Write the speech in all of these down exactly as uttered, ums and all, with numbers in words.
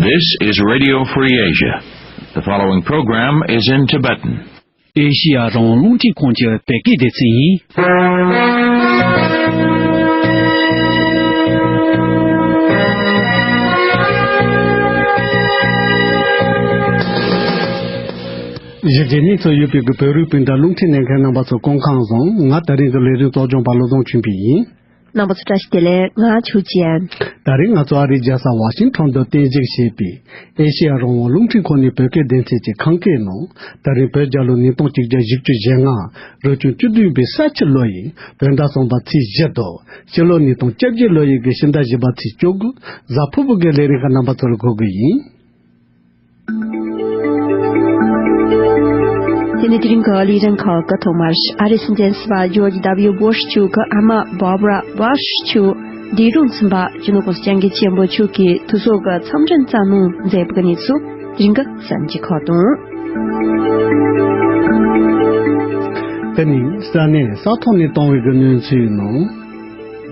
This is Radio Free Asia. The following program is in Tibetan. ཨེ་ཤི་ཡ་རང་དབང་རླུང་འཕྲིན་ཁང་གི་བོད་སྐད་སྡེ་ཚན་ཡིན། གཞིས་བྱེས་གཉིས་སུ་ཡོད་པའི་གི་བོད་རིགས་སྤུན་ཟླ་རླུང་འཕྲིན་གླེང་མཁན་རྣམ་པ་ཚོ་སྐུ་ཁམས་བཟང་། ང་ད་རིང་གི་ལས་རིམ་གཙོ་སྐྱོང་པ་བློ་བཟང་ཆོས་འཕེལ་ཡིན། རྣམ་པ་ཚོ་བཀྲ་ཤིས་བདེ་ལེགས། ང་ཆོས་ཅན། ད་རིང་ང་ཚོ་ཨ་རིའི་རྒྱལ་ས་ཝ་ཤིང་ཊོན་དུ་རྟེན་གཞི་བྱས་པའི་ཨེ་ཤེ་ཡ་རང་དབང་རླུང་འཕྲིན་ཁང་ནས་བོད་སྐད་སྡེ་ཚན་གྱི་ཁམས་སྐད་ནང་། ད་རིང་བོད་རྒྱལ་ལོ་ཉིས་སྟོང་གཅིག་བརྒྱ་བཞི་བཅུ་ཞེ་ལྔ། རབ་བྱུང་བཅུ་བདུན་པའི་ས་ཁྱི་ལོ་ཡི་བོད་ཟླ་གསུམ་པ་ཚེས་བཞི་དང་། ཕྱི་ལོ་ཉིས་སྟོང་བཅོ་བརྒྱད་ལོ་ཡི་གི་ཕྱི་ཟླ་བཞི་པ་ཚེས་བཅུ་དགུ། གཟའ་ཕུར་བུ་གི་ལས་རིམ་ཁག་རྣམ་པ་ཚོར་གོ་གི་ཡིན། དེ་ནས་དེ་རིང་གི་ལས་རིམ་ཁག་གི་ཐོག་མར། ཨ་རིའི་སྲིད་འཛིན་ཟུར་པ་ཇོརྗ་ཌབ་ལིའུ་བྷུ་ཤ་མཆོག་གི་ཨ་མ་བྷར་བྷ་ར་བྷུ་ཤ་མཆོག་འདས་གྲོངས་ཕྱིན་པ། རྒྱུ་ནོར་གོང་ས་སྐྱབས་མགོན་ཆེན་པོ་མཆོག་གིས་ཐུགས་གསོ་གི་འཚམས་འཕྲིན་བསྩལ་གནང་མཛད་པའི་གནས་ཚུལ། དེ་རིང་གི་གསར་འགྱུར་ཁག་དང་། དེ་ནས་ས་གནས་ས་ཐོག་ནས་བཏང་བའི་གི་གནས་ཚུལ་ནང་།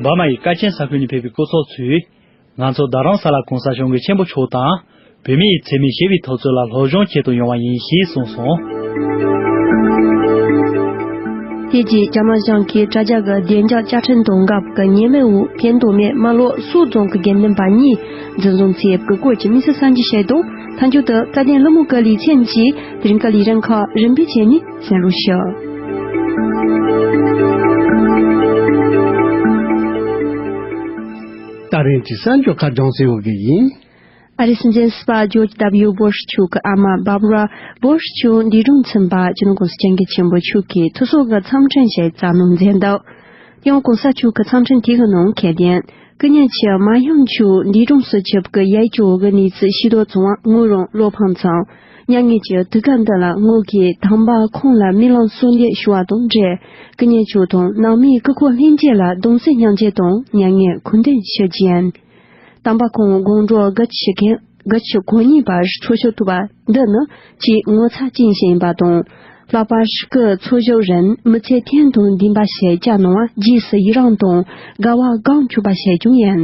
འབར་མ་ཡི་ཀ་ཆེན་ས་ཁུལ་ནས་ཕེབས་པའི་སྐུ་ཚབ་ཚོས། ང་ཚོ་རྡ་རམ་ས་ལ་གོང་ས་སྐྱབས་མགོན་ཆེན་པོ་མཆོག་དང་། བོད་མི་ཡི་འཚེ་མེད་ཞི་བའི་འཐབ་རྩོད་ལ་སློབ་སྦྱོང་བྱེད་དུ་ཡོང་བ་ཡིན་ཞེས་གསུངས་སོང་། དེ་རྗེས་རྒྱ་དམར་གཞུང་གིས་དྲ་རྒྱ་གི་བདེ་འཇགས་བཅའ་ཁྲིམས་དང་འགལ་བའི་ཉེས་མེད་འོག་ཕན་ཐོགས་མེད་རྨ་ལྷོ་སོག་རྫོང་གི་དགེ་འདུན་པ་གཉིས་འཛིན་བཟུང་བྱས་པའི་སྐོར་གྱི་དམིགས་བསལ་གསར་འགྱུར་ཞིག་དང་། མཐའ་མཇུག་ཏུ་བཀའ་བསྟན་ལྷ་མོ་གི་ལེ་ཚན་གྱིས་དེ་རིང་གི་ལས་རིམ་ཁག་རིམ་པས་བྱས་ནས་གསན་རོགས་ཞུ། ད་རིང་གི་གསར་འགྱུར་ཁག་སྦྱོང་སའི་འོག་གི་ཡིན། ཨ་རིའི་སྲིད་འཛིན་ཟུར་པ་ཇོརྗ་ཌབ་ལིའུ་བྷུ་ཤ་མཆོག་གི་ཨ་མ་བྷར་བྷ་ར་བྷུ་ཤ་མཆོག་འདས་གྲོངས་ཕྱིན་པ། རྒྱུ་ནོར་གོང་ས་སྐྱབས་མགོན་ཆེན་པོ་མཆོག་གིས་ཐུགས་གསོ་གི་འཚམས་འཕྲིན་ཞིག་བསྩལ་གནང་མཛད་འདུག། ཡང་གོང་ས་མཆོག་གི་འཚམས་འཕྲིན་དེ་གི་ནང་ཁ་དན། སྐུ་ཉིད་ཀྱི་མ་ཧྱང་མཆོག་འདས་གྲོངས་སུ་ཆུད་པའི་ཡལ་གྱི་འོག་གི་གནས་ཚུལ་ཤེས་རྟོགས་བྱུང་བ་ངོས་རང་བློ་ཕམ་ཚང་། མྱ་ངན་གྱི་དུས་སྐབས་འདི་ལ་ངོས་ཀྱིས་དམ་པ་ཁོང་ལ་སྨོན་ལམ་གསོལ་འདེབས་ཞུ་བ་དང་འབྲེལ། སྐུ་ཉིད་མཆོག་དང་ནང་མིའི་སྐུ་འཁོར་ལྷན་རྒྱས་ལ་གདུང་སེམས་མཉམ་སྐྱེད་དང་མྱ་ངན་གུས་འདུད་ཞུ་རྒྱུ་ཡིན། དམ་པ་ཁོང་དགོང་དྲོ་དགུ་བཅུ་གི་དགུ་བཅུ་གོ་གཉིས་པར་འཚོ་བཞུགས་ཐུབ་པ་འདི་ནི་ཆེས་ངོ་མཚར་ཅན་ཞིག་ཡིན་པ་དང་། ལྷག་པར་སྐུ་འཚོ་བཞུགས་རིང་མི་ཚེ་དོན་དང་ལྡན་པ་ཞིག་བསྐྱལ་གནང་བར་རྗེས་སུ་ཡི་རང་དང་དགའ་བ་གང་ཆོད་པ་ཞིག་བྱུང་ཡིན།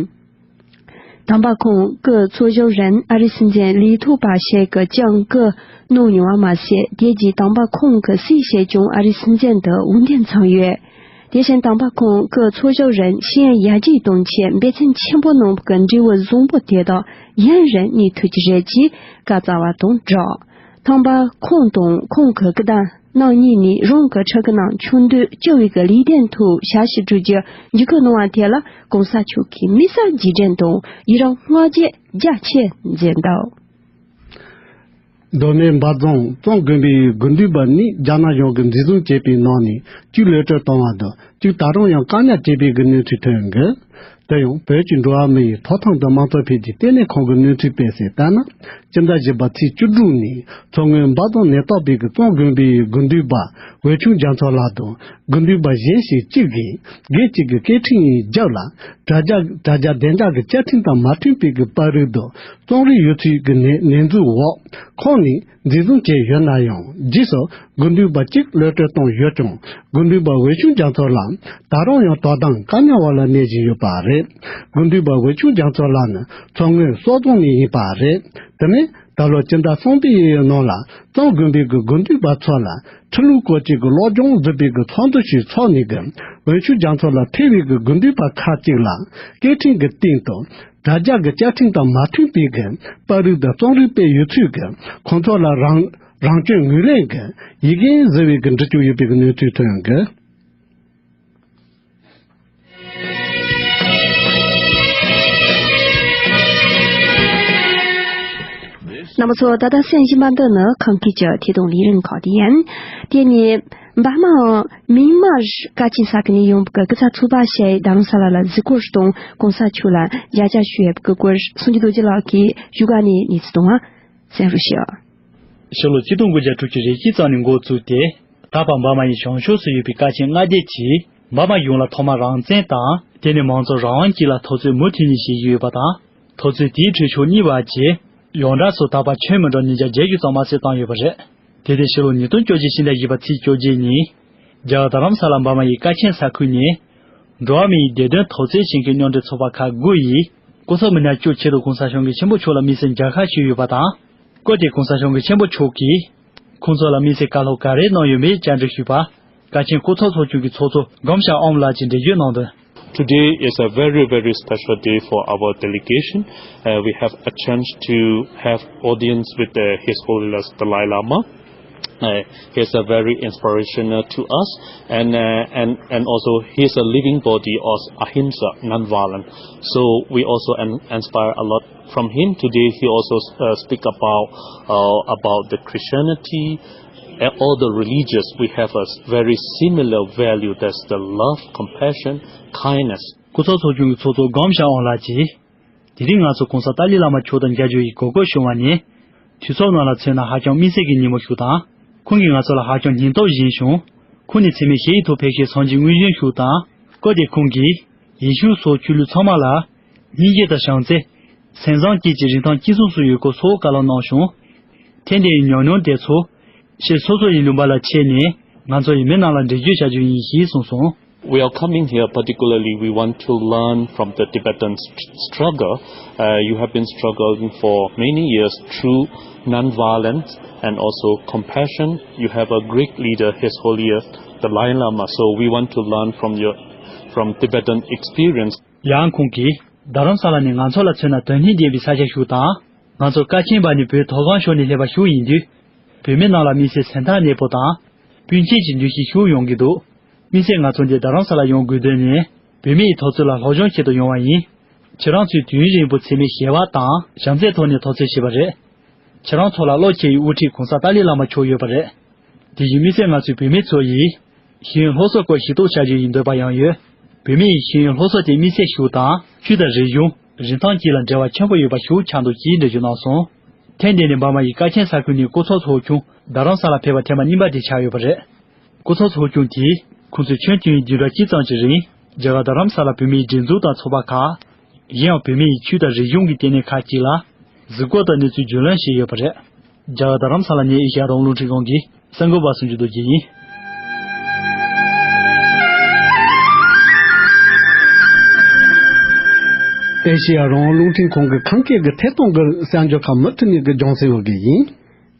དམ་པ་ཁོང་སྐུ་འཚོ་བཞུགས་རིང་ཨ་རིའི་སྲིད་འཛིན་ལས་ཐོག་པ་ཞིག་གིས་ཀྱང་སྐུ་གནང་མྱོང་བ་མ་ཟད། དེ་རྗེས་དམ་པ་ཁོང་གི་སྲས་ཞིག་ཀྱང་ཨ་རིའི་སྲིད་འཛིན་དུ་འོས་འདེམས་ཚང་ཡོད། དེ་བཞིན་དམ་པ་ཁོང་སྐུ་འཚོ་བཞུགས་རིང་ཤེས་ཡོན་ཡར་རྒྱས་གཏོང་ཆེད་འབད་བརྩོན་ཆེན་པོ་གནང་བའི་འབྲས་བུ་བཟང་པོ་དེ་དག་ཡུན་རིང་གནས་ཐུབ་ཀྱི་རེད་ཅེས་བཀའ་སྩལ་བ་དང་སྦྲགས། དམ་པ་ཁོང་དང་ཁོང་གི་སྐུ་ཟླ་རྣམ་གཉིས་ནས་རང་གི་ཕྲུ་གུ་རྣམས་ཆུང་དུས་སྤྱི་བའི་ལས་དོན་ཐོག་ཞབས་ཕྱི་སྒྲུབ་རྒྱུ་འཇུག་སྐུལ་གནང་བ་དེ་ལ་གོང་ས་མཆོག་གིས་དམིགས་བསལ་རྗེས་དྲན་དང་ཡི་རང་བསྔགས་བརྗོད་རྒྱ་ཆེ་མཛད་འདུག། མདོ་སྨད་འབའ་རྫོང་གཙང་དགོན་པའི་དགེ་འདུན་པ་གཉིས་རྒྱ་ནག་གཞུང་གིས་འཛིན་བཟུང་བྱས་པའི་ནང་ནས་གཅིག་གློད་གྲོལ་བཏང་བ་དང་གཅིག་ད་རུང་ཡང་བཀག་ཉར་བྱས་པའི་གི་གནས་ཚུལ་ཐོན་གི། དེ་ཡང་བོད་ཀྱི་འགྲོ་བ་མི་ཡི་ཐོབ་ཐང་དང་དམངས་གཙོ་འཕེལ་རྒྱས་ལྟེ་གནས་ཁང་གི་གནས་ཚུལ་སྤེལ་གསལ་ལྟར་ན། སྤྱི་ཟླ་བཞི་པ་ཚེས་བཅུ་དྲུག་ཉིན་མཚོ་སྔོན་འབའ་རྫོང་ནད་ཐོག་པའི་གི་གཙང་དགོན་པའི་དགེ་འདུན་པ་འོད་ཆུང་རྒྱ་མཚོ་ལགས་དང་དགེ་འདུན་པ་གཞན་ཞིག་གཅིག་གིས་སྒེར་གཅིག་གི་སྐད་འཕྲིན་ཡི་རྒྱབ་ལ་དྲ་རྒྱ་དྲ་རྒྱ་བདེ་འཇགས་ཀྱི་བཅའ་ཁྲིམས་དང་མ་མཐུན་པའི་གི་པར་རིས་དང་། རྩོམ་རིག་ཡོད་ཚུལ་གྱི་ནས་ནས་འཛུགས་འོག་ཁོང་ནས་འཛིན་བཟུང་བྱས་ཡོད་ན་ཡང་། རྗེས་སུ་དགེ་འདུན་པ་གཅིག་གློད་གྲོལ་བཏང་ཡོད་ཀྱང་། དགེ་འདུན་པ་འོད་ཆུང་རྒྱ་མཚོ་ལགས་ད་རུང་ཡང་དོ་དམ་བཀག་ཉར་འོག་ལ་གནས་བཞིན་ཡོད་པ་རེད། དགེ་འདུན་པ་འོད་ཆུང་རྒྱ་མཚོ་ལགས་ནི་མཚོ་སྔོན་སོག་རྫོང་ནས་ཡིན་པ་རེད། དེ་ནས་ད་ལོ་སྤྱི་ཟླ་གསུམ་པའི་ནང་ལ་གཙང་དགོན་པའི་གི་དགེ་འདུན་པ་ཚོ་ལ་ཁྲིམས་ལུགས་སྐོར་གྱི་གི་སློབ་སྦྱོང་གཟིགས་པའི་གི་ཚོགས་འདུ་ཞིག་འཚོགས་ནས་གི། འོད་ཆུང་རྒྱ་མཚོ་ལ་ཐེ་བའི་གི་དགེ་འདུན་པ་ཁག་ཅིག་ལ་སྐད་འཕྲིན་གི་སྟེང་དུ། དྲ་རྒྱ་གི་བཅའ་ཁྲིམས་དང་མ་མཐུན་པའི་གི་པར་རིས་དང་རྩོམ་རིག་སྤེལ་ཡོད་ཚུལ་གི་ཁོང་ཚོ་ལ་རང་རང་སྐྱོན་ངོས་ལེན་གི་ཡི་གེ་བཟོས་པའི་གི་འབྲི་བཅུག་ཡོད་པའི་གི་གནས་ཚུལ་ཐོན་གི། རྣམ་པ་ཚོ་ད་ལྟ་གསན་བཞིན་པ་འདི་ནི་ཁམས་སྐད་ཀྱི་ཐད་གཏོང་ལས་རིམ་ཁག་དེ་ཡིན། དེ་ནས་འབར་མའམ་མིན་མར་ཀ་ཆེན་ས་ཁུལ་ནས་ཡོང་བའི་སྐུ་ཚབ་ཚོགས་པ་ཞིག་རྡ་རམ་ས་ལ་ལ་གཟིགས་སྐོར་དང་གོང་ས་མཆོག་ལ་མཇལ་བཅར་ཞུ་ཡས་ཀྱི་སྐོར་སངས་རྒྱས་རྡོ་རྗེ་ལགས་ཀྱིས་བཞུགས་སྒར་ནས་གནས་ཚུལ་དང་། གསན་རོགས་ཞུ། ཕྱི་ལོ་ཆིག་སྟོང་དགུ་བརྒྱ་དྲུག་ཅུ་རེ་གཅིག་ཙམ་ནས་འགོ་བཙུགས་ཏེ། ད་བར་འབར་མ་ཡི་བྱང་ཕྱོགས་སུ་ཡོད་པའི་ཀ་ཆེན་མངའ་སྡེ་གྱིས་འབར་མ་གཞུང་ལ་ཐོག་མར་རང་བཙན་དང་། དེ་ནས་མང་གཙོ་རང་དབང་བཅས་ལ་འཐབ་རྩོད་མུ་མཐུད་ནས་བྱེད་བཞིན་ཡོད་པ་དང་། འཐབ་རྩོད་དེའི་ཁྲོད་ཕྱོགས་གཉིས་བར་གྱི་ཡོངས་གྲགས་སུ་ད་བར་ཁྱོན་མི་འདྲ་ཉིས་བརྒྱ་བརྒྱད་ཅུ་ཙམ་མ་ཟད་བཏང་ཡོད་པ་རེད། དེ་དེ་ཕྱི་ལོ་ཉིས་སྟོང་བཅོ་བརྒྱད་ཕྱི་ཟླ་བཞི་པ་ཚེས་བཅོ་བརྒྱད་ཉིན། རྒྱ་གར་རྡ་རམ་ས་ལ་འབར་མ་ཡི་ཀ་ཆེན་ས་ཁུལ་ནས། འགྲོ་བ་མིའི་བདེ་དོན་འཐབ་རྩོད་བྱེད་མཁན་མཉམ་འབྲེལ་ཚོགས་པ་ཁག་དགུ་ཡིས། སྐུ་ཚབ་མི་སྣ་བཅུ་ཆེད་དུ་གོང་ས་སྐྱོང་གི་ཆེན་པོ་མཆོག་ལ་དམིགས་བསལ་མཇལ་ཁ་ཞུས་ཡོད་པ་དང་། སྐབས་དེར་གོང་ས་སྐྱོང་གི་ཆེན་པོ་མཆོག་གིས་ཁོང་ཚོ་ལ་དམིགས་བསལ་བཀའ་སློབ་ག་རེ་གནང་ཡོད་མེད་བཅར་འདྲི་ཞུས་པར། བཀའ་ཆེན་སྐུ་ཚབ་ཚོགས་ཆུང་གི་ཚོགས་གཙོ་སྒོམ་ཞབས་ཨོམ་ལགས་ཀྱིས་འགྲེལ་བརྗོད་གནང་དོན། Today is a very, very special day for our delegation. Uh, we have a chance to have audience with uh, His Holiness Dalai Lama. Uh, he's a very inspirational to us, and uh, and and also he's a living body of ahimsa, non-violence. So we also an, inspire a lot from him. Today he also uh, speak about uh, about the Christianity and all the religious. We have a very similar value. That's the love, compassion, kindness. སྐུ་ཚབ་ཚོགས་ཆུང་གི་ཚོགས་གཙོ་སྒོམ་ཞབས་ཨོམ་ལགས་ཀྱིས། དེ་རིང་ང་ཚོ་གོང་ས་ཏཱ་ལའི་བླ་མ་མཆོག་དང་མཇལ་རྒྱུ་ཡི་གོ་སྐབས་བྱུང་བ་ནི། དུས་ཚོད་ནང་ལ་མཚོན་ན་ཧ་ཅང་དམིགས་བསལ་གྱི་ཉིན་མོ་ཞིག་དང་། ཁོང་གིས་ང་ཚོ་ལ་ཧ་ཅང་སྙིང་སྟོབས་སྦྱིན་བྱུང་། ཁོང་ནི་འཚེ་མེད་ཞི་བའི་ཐོག་ཕེབས་བཞིན་སངས་རྒྱས་དངོས་བཞིན་བཞུགས་དང་། སྐབས་དེར་ཁོང་གིས་ཡེ་ཤུ་སོགས་ཆོས་ལུགས་ཚང་མ་ལ་སྙིང་རྗེ་དང་བྱམས་བརྩེ། སེམས་བཟང་བཅས་ཀྱི་རིན་ཐང་གཅིག་མཚུངས་སུ་ཡོད་སྐོར་གསལ་བོ་བཀའ་སློབ་གནང་བྱུང་། ཐེངས་འདིའི་ཉམས་མྱོང་དེ་ཚོ་ཕྱིར་སོ་སོ་ཡི་ལུང་པ་ལ་ཁྱེར་ནས་ང་ཚོ་ཡི་མི་རྣམས་ལ་འགྲེལ་བརྗོད་བྱ་རྒྱུ་ཡིན་ཞེས་གསུངས་སོང་། We are coming here particularly, we want to learn from the Tibetan st- struggle. Uh, you have been struggling for many years through non-violence and also compassion. You have a great leader, His Holiness Dalai Lama. So we want to learn from your from Tibetan experience. ཡང་ཁོང་གིས་རྡ་རམ་ས་ལ་ནི་ང་ཚོ་ལ་མཚོན་ན་དོན་སྙིང་ལྡན་པའི་ས་ཆ་ཞིག་དང་། ང་ཚོ་ཀ་ཆེན་པ་ནས་བོད་མཐོ་སྒང་ཕྱོགས་ནས་སླེབས་པ་ཞིག་ཡིན་དུས། བོད་མི་རྣམས་ལ་དམིགས་བསལ་སེམས་ཐག་ཉེ་པོ་དང་། སྤུན་མཆེད་ཀྱི་འདུ་ཤེས་ཤུགས་ཡོང་གི་འདུག་དམིགས་བསལ་ང་ཚོ་འདིར་རྡ་རམ་ས་ལ་ཡོང་དགོས་དོན་ནི། བོད་མི་ཡི་འཐབ་རྩོད་ལ་སློབ་སྦྱོང་ཆེད་དུ་ཡོང་བ་ཡིན། ཁྱེད་རང་ཚོས་དུས་ཡུན་རིང་པོ་འཚེ་མེད་ཞི་བ་དང་བྱམས་བརྩེའི་ཐོག་ནས་འཐབ་རྩོད་བྱས་པ་རེད། ཁྱེད་རང་ཚོ་ལ་བློ་ཁེལ་བའི་དབུ་ཁྲིད་གོང་ས་ཏཱ་ལའི་བླ་མ་མཆོག་ཡོད་པ་རེད། དེ་བཞིན་དམིགས་བསལ་ང་ཚོའི་བོད་མི་ཚོ་ཡིས་ཤེས་ཡོན་སློབ་གསོ་སྐོར་ཤེས་རྟོགས་བྱ་རྒྱུ་ཡི་འདོད་པ་ཡང་ཡོད། བོད་མི་ཡི་ཤེས་ཡོན་སློབ་གསོ་དེ་དམིགས་བསལ་ཤུགས་དང་ཆོས་དང་རིག་གཞུང་། རིན་ཐང་བཅས་ལ་འབྲེལ་བ་ཆེན་པོ་ཡོད་པ་ཞིག་ཆགས་འདུག་ཅེས་འགྲེལ་བརྗོད་གནང་སོང་། ཐེངས་འདི་ནི་འབར་མ་ཡི་ཀ་ཆེན་ས་ཁུལ་ནས་སྐུ་ཚབ་ཚོགས་ཆུང་རྡ་རམ་ས་ལ་ཕེབས་པ་ཐེངས་མ་གཉིས་པ་དེ་ཆགས་ཡོད་པ་རེད། སྐུ་ཚབ་ཚོགས་ཆུང་དེས་ཁོང་ཚོས་ཁྱོན་བསྡོམས་བདུན་ཕྲག་གཅིག་ཙམ་གྱི་རིང་རྒྱ་གར་རྡ་རམ་ས་ལ་བོད་མིའི་སྒྲིག་འཛུགས་དང་ཚོགས་པ་ཁག་གཞན་ཡང་བོད་མིའི་ཆོས་དང་རིག་གཞུང་གི་ལྟེ་གནས་ཁག་ཅིག་ལ་གཟིགས་སྐོར་དང་གནས་ཚུལ་བརྒྱུད་ལམ་ཞིག་ཡོད་པ་རེད། རྒྱ་གར་རྡ་རམ་ས་ལ་ནས་ཨེ་ཤ་ཡ་རང་དབང་རླུང་འཕྲིན་ཁང་གི་གསར་འགོད་པ་སུ་འཇུ་རྡོ་རྗེ་ཡིན། ཨེ་ཤེ་ཡ་རང་དབང་རླུང་འཕྲིན་ཁང་གི་ཁམས་སྐད་ཀྱི་ཐད་གཏོང་གི་གསར་འགྱུར་ཁག་མུ་མཐུད་ནས་ཀྱི་ལྗོངས་སེ་ཡོད་དགོས་ཡིན།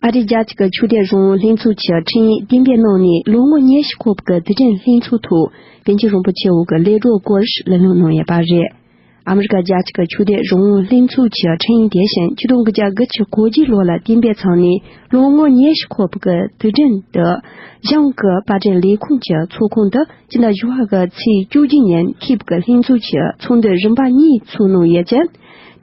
ཨ་རིའི་རྒྱལ་སྤྱི་གི་ཆོས་དད་རང་དབང་ལྷན་ཚོགས་ཀྱི་ཁྲིམས་ཡིག་གཏན་འབེབས་གནང་ནས་ལོ་ངོ་ཉི་ཤུ་འཁོར་བའི་དུས་དྲན་ལྷན་ཚོགས་ཐོག་པཎ་ཆེན་རིན་པོ་ཆེ་འོག་གི་ལས་གྲོགས་སྐོར་ལམ་ལྷོང་གནང་ཡོད་པ་རེད། ཨ་མི་རི་ཀ་རྒྱལ་སྤྱི་གི་ཆོས་དད་རང་དབང་ལྷན་ཚོགས་ཀྱི་ཁྲིམས་ཡིག་དེ་བཞིན་ཆིག་སྟོང་དགུ་བརྒྱ་དགུ་བཅུ་གོ་བརྒྱད་ལོ་ལ་གཏན་འབེབས་ཚར་ནས་ལོ་ངོ་ཉི་ཤུ་འཁོར་བའི་དུས་དྲན་དུ་གཞུང་གི་པར་སྐྲུན་ལས་ཁུངས་ཀྱི་ཚོགས་ཁང་དུ་སྤྱི་ཟླ་བཞི་པ་གི་ཚེས་བཅུ་གཅིག་ཉིན་ཁེབས་ཀྱི་ལྷན་ཚོགས་ཀྱི་ཚོགས་འདུ་རིམ་པ་གཉིས་ཚོགས་གནང་ཡོད་ཅིང་།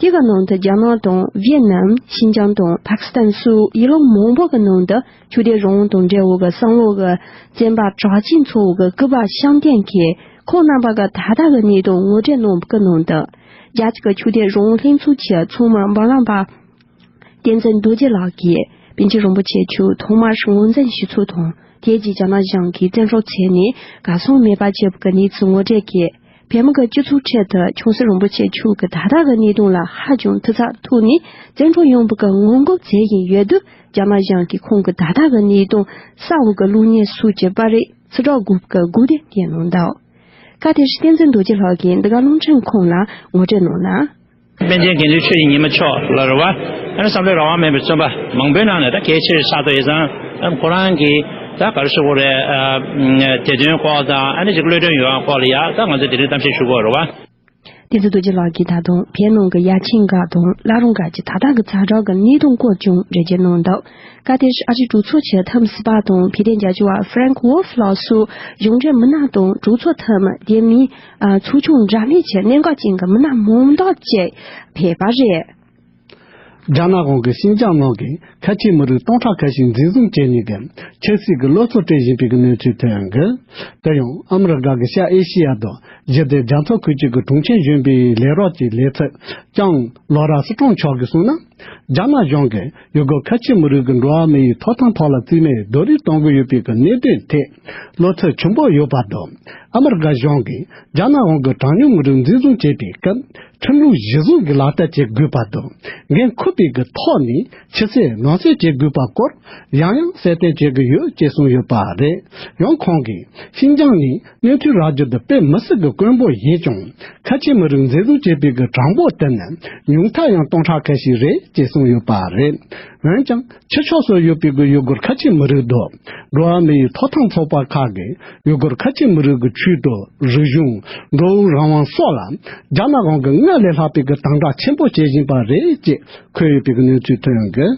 དེ་གི་ནང་དུ་རྒྱ་ནག་དང་ཝེ་ཏི་ནམ། ཤིན་ཅང་དང་པ་ཀི་སི་ཐན་སོགས་ཡུལ་ལུང་མང་པོ་གི་ནང་དུ་ཆོས་དད་རང་དབང་དང་འབྲེལ་བའི་གསང་བའི་བཙོན་པ་གྲགས་ཅན་ཚོའི་སྐུ་པར་བཤམས་སྟོན་གྱིས་ཁོང་རྣམ་པ་གི་ད་ལྟ་གི་གནས་སྟངས་ངོ་སྤྲོད་གནང་བའི་ནང་དུ། རྒྱ་གཅིག་གི་ཆོས་དད་རང་དབང་ལྷན་ཚོགས་ཀྱི་ཚོགས་མི་འབུམ་རམས་པ་བསྟན་འཛིན་རྡོ་རྗེ་ལགས་ཀྱིས་པཎ་ཆེན་རིན་པོ་ཆེ་མཆོག་ཐོག་མར་ངོས་འཛིན་ཞུ་ཚུལ་དང་། དེ་རྗེས་རྒྱ་ནག་གཞུང་གིས་བཙན་འཕྲོག་བྱས་ནས་གར་སོང་མེད་པ་བྱས་པའི་གནས་ཚུལ་ངོ་སྤྲོད་ཀྱིས། བོད་མི་གི་སྤྱི་ཚོགས་ཁྲོད་དུ་ཆོས་སྲིད་རིན་པོ་ཆེ་མཆོག་གི་ད་ལྟ་གི་གནས་སྟངས་ལ་ཧ་ཅང་ཐུགས་འཚབ་ཐོག་ནས་བཙན་འཕྲོག་ཡོང་བའི་ངང་སྒུག་མཛད་བཞིན་ཡོད་དུས། རྒྱ་ནག་གཞུང་གིས་ཁོང་གི་ད་ལྟ་གི་གནས་སྟངས་གསལ་བོ་གི་གློག་བརྙན་སོགས་ཀྱི་པར་རིས་ཕྱིར་བསྒྲགས་དགོས་པའི་དགོས་འདུན་བསྟན་གནང་འདུག་སྐབས་དེར་བསྟན་འཛིན་རྡོ་རྗེ་ལགས་ཀྱིས་འདི་ག་རླུང་འཕྲིན་ཁང་ལ་ངོ་སྤྲོད་གནང་ན། པཎ་ཆེན་དགེ་འདུན་ཆོས་ཀྱི་ཉི་མ་མཆོག་ལ་རེད་བ། ཨ་ནི་བསམ་བློའི་རང་དབང་མེད་པའི་བཙོན་པ་མང་པོའི་ནང་ནས་ད་གལ་ཆེ་ཆགས་ཏེ་ཡོད་ཙང་། ཨ་ནི་ཁོ་རང་གིས་ད་ག་རེ་ཞུ་དགོས་རེད། ཨ་དེ་དོན་སྐོར་དང་ཨ་ནི་ཅིག་གློད་གྲོལ་ཡོང་ཡ་སྐོར་ལ་ཡ་ད་ང་ཚོས་དེ་རིང་གཏམ་བཤད་ཞུ་དགོས་རེད་བ། བསྟན་འཛིན་རྡོ་རྗེ་ལགས་ཀྱིས་ད་དུང་བོད་ནང་གི་ཡར་ཆེན་སྒར་དང་བླ་རུང་སྒར་གྱི་ད་ལྟ་གི་ཛ་དྲག་གི་གནས་སྟངས་སྐོར་ཀྱང་འགྲེལ་བརྗོད་གནང་འདུག་སྐབས་དེར་ཨ་རིའི་གྲོས་ཚོགས་ཀྱི་འཐུས་མི་ཟུར་པ་དང་བོད་དོན་རྒྱབ་སྐྱོར་བ་ཧྥ་རན་ཀི་ཝོལ་ཧྥི་ལགས་སོགས་གཞུང་འབྲེལ་མི་སྣ་དང་གྲོས་ཚོགས་འཐུས་མི། དེ་མིན་ཚོགས་ཆུང་འདྲ་མིན་གྱི་གནད་འགག་ཅན་གྱི་མི་སྣ་མང་དག་བཅས་ཕེབས་པ་རེད། རྒྱ་ནག་གཞུང་གིས་ཤིན་ཅང་ནང་གི་ཁ་ཆེའི་མི་རིགས་སྟོང་ཕྲག་ཁ་ཤས་འཛིན་བཟུང་བྱས་ནས་ཀྱི་ཆབ་སྲིད་ཀྱི་སློབ་གསོ་སྤྲད་བཞིན་པའི་གནས་ཚུལ་ཐོན་ཡོད། དེ་ཡང་ཨ་མི་རི་ཀ་གི་ཤར་ཨེ་ཤེ་ཡ་དང་ཞི་བདེ་རྒྱ་མཚོ་ཁུལ་གཅིག་གི་གྲོང་ཁྱེར་གཞོན་པའི་ལས་རོགས་ཀྱི་ལས་ཚབ་ཅང་ལོ་ར་སི་ཀྲོང་མཆོག་གིས་གསུངས་ན། རྒྱ་ནག་གཞུང་གིས་ཡུ་གུར་ཁ་ཆེ་མི་རིགས་ཀྱི་འགྲོ་བ་མི་ཡི་ཐོབ་ཐང་ཐོག་ལ་རྩིས་མེད་རྡོག་རོལ་གཏོང་གི་ཡོད་པའི་གི་གནད་དོན་ཐད་བློ་འཚབ་ཆེན་པོ་ཡོད་པ་དང་། ཨ་མི་རི་ཀ་གཞུང་གིས་རྒྱ་ནག་དབང་གིས་གྲངས་ཉུང་མི་རིགས་འཛིན་བཟུང་བྱེད་པའི་སྐབས། ཁྲིམས་ལུགས་གཞི་བཟུང་གི་ལག་བསྟར་བྱེད་དགོས་པ་དང་། འགན་འཁུར་བའི་གི་ཐོག་ནས་ཕྱི་གསལ་ནང་གསལ་བྱེད་དགོས་པ་སྐོར་ཡང་ཡང་གསལ་སྟོན་བྱེད་དགོས་ཡོད་ཅེས་གསུངས་ཡོད་པ་རེད། ཡང་ཁོང་གིས་ཤིན་ཅང་ནས་གནས་ཚུལ་རག་རྒྱུ་དེ་དཔེ་མི་སྲིད་ཀྱི་དཀོན་པོ་ཡིན་ཀྱང་། ཁ་ཆེ་མི་རིགས་འཛིན་བཟུང་བྱེད་པའི་གི་གྲངས་འབོར་དེ་ནི་ཉུང་མཐའ་ཡང་སྟོང་ཕྲག་ཁ་ཤས་རེད་ཅེས་གསུངས་ཡོད་པ་རེད། འོན་ཀྱང་། ཕྱི་ཕྱོགས་སུ་ཡོད་པའི་གི་ཡུ་གུར་ཁ་ཆེ་མི་རིགས་དང་། འགྲོ་བ་མི་ཡི་ཐོབ་ཐང་ཚོགས་པ་ཁག་གིས་ཡུ་གུར་ཁ་ཆེ་མི་རིགས་ཀྱི་ཆོས་དང་རིག་གཞུང་། འགྲོ་བའི་རང་དབང་སོགས་ལ་རྒྱ་ནག་དབང་གིས་སྔར་ལས་ལྷག་པའི་གི་དམ་དྲག་ཆེན་པོ་བྱེད་བཞིན་པ་རེད་ཅེས་འཁོད་ཡོད་པའི་གི་གནས་ཚུལ་ཐོན་ཡོད་འདུག་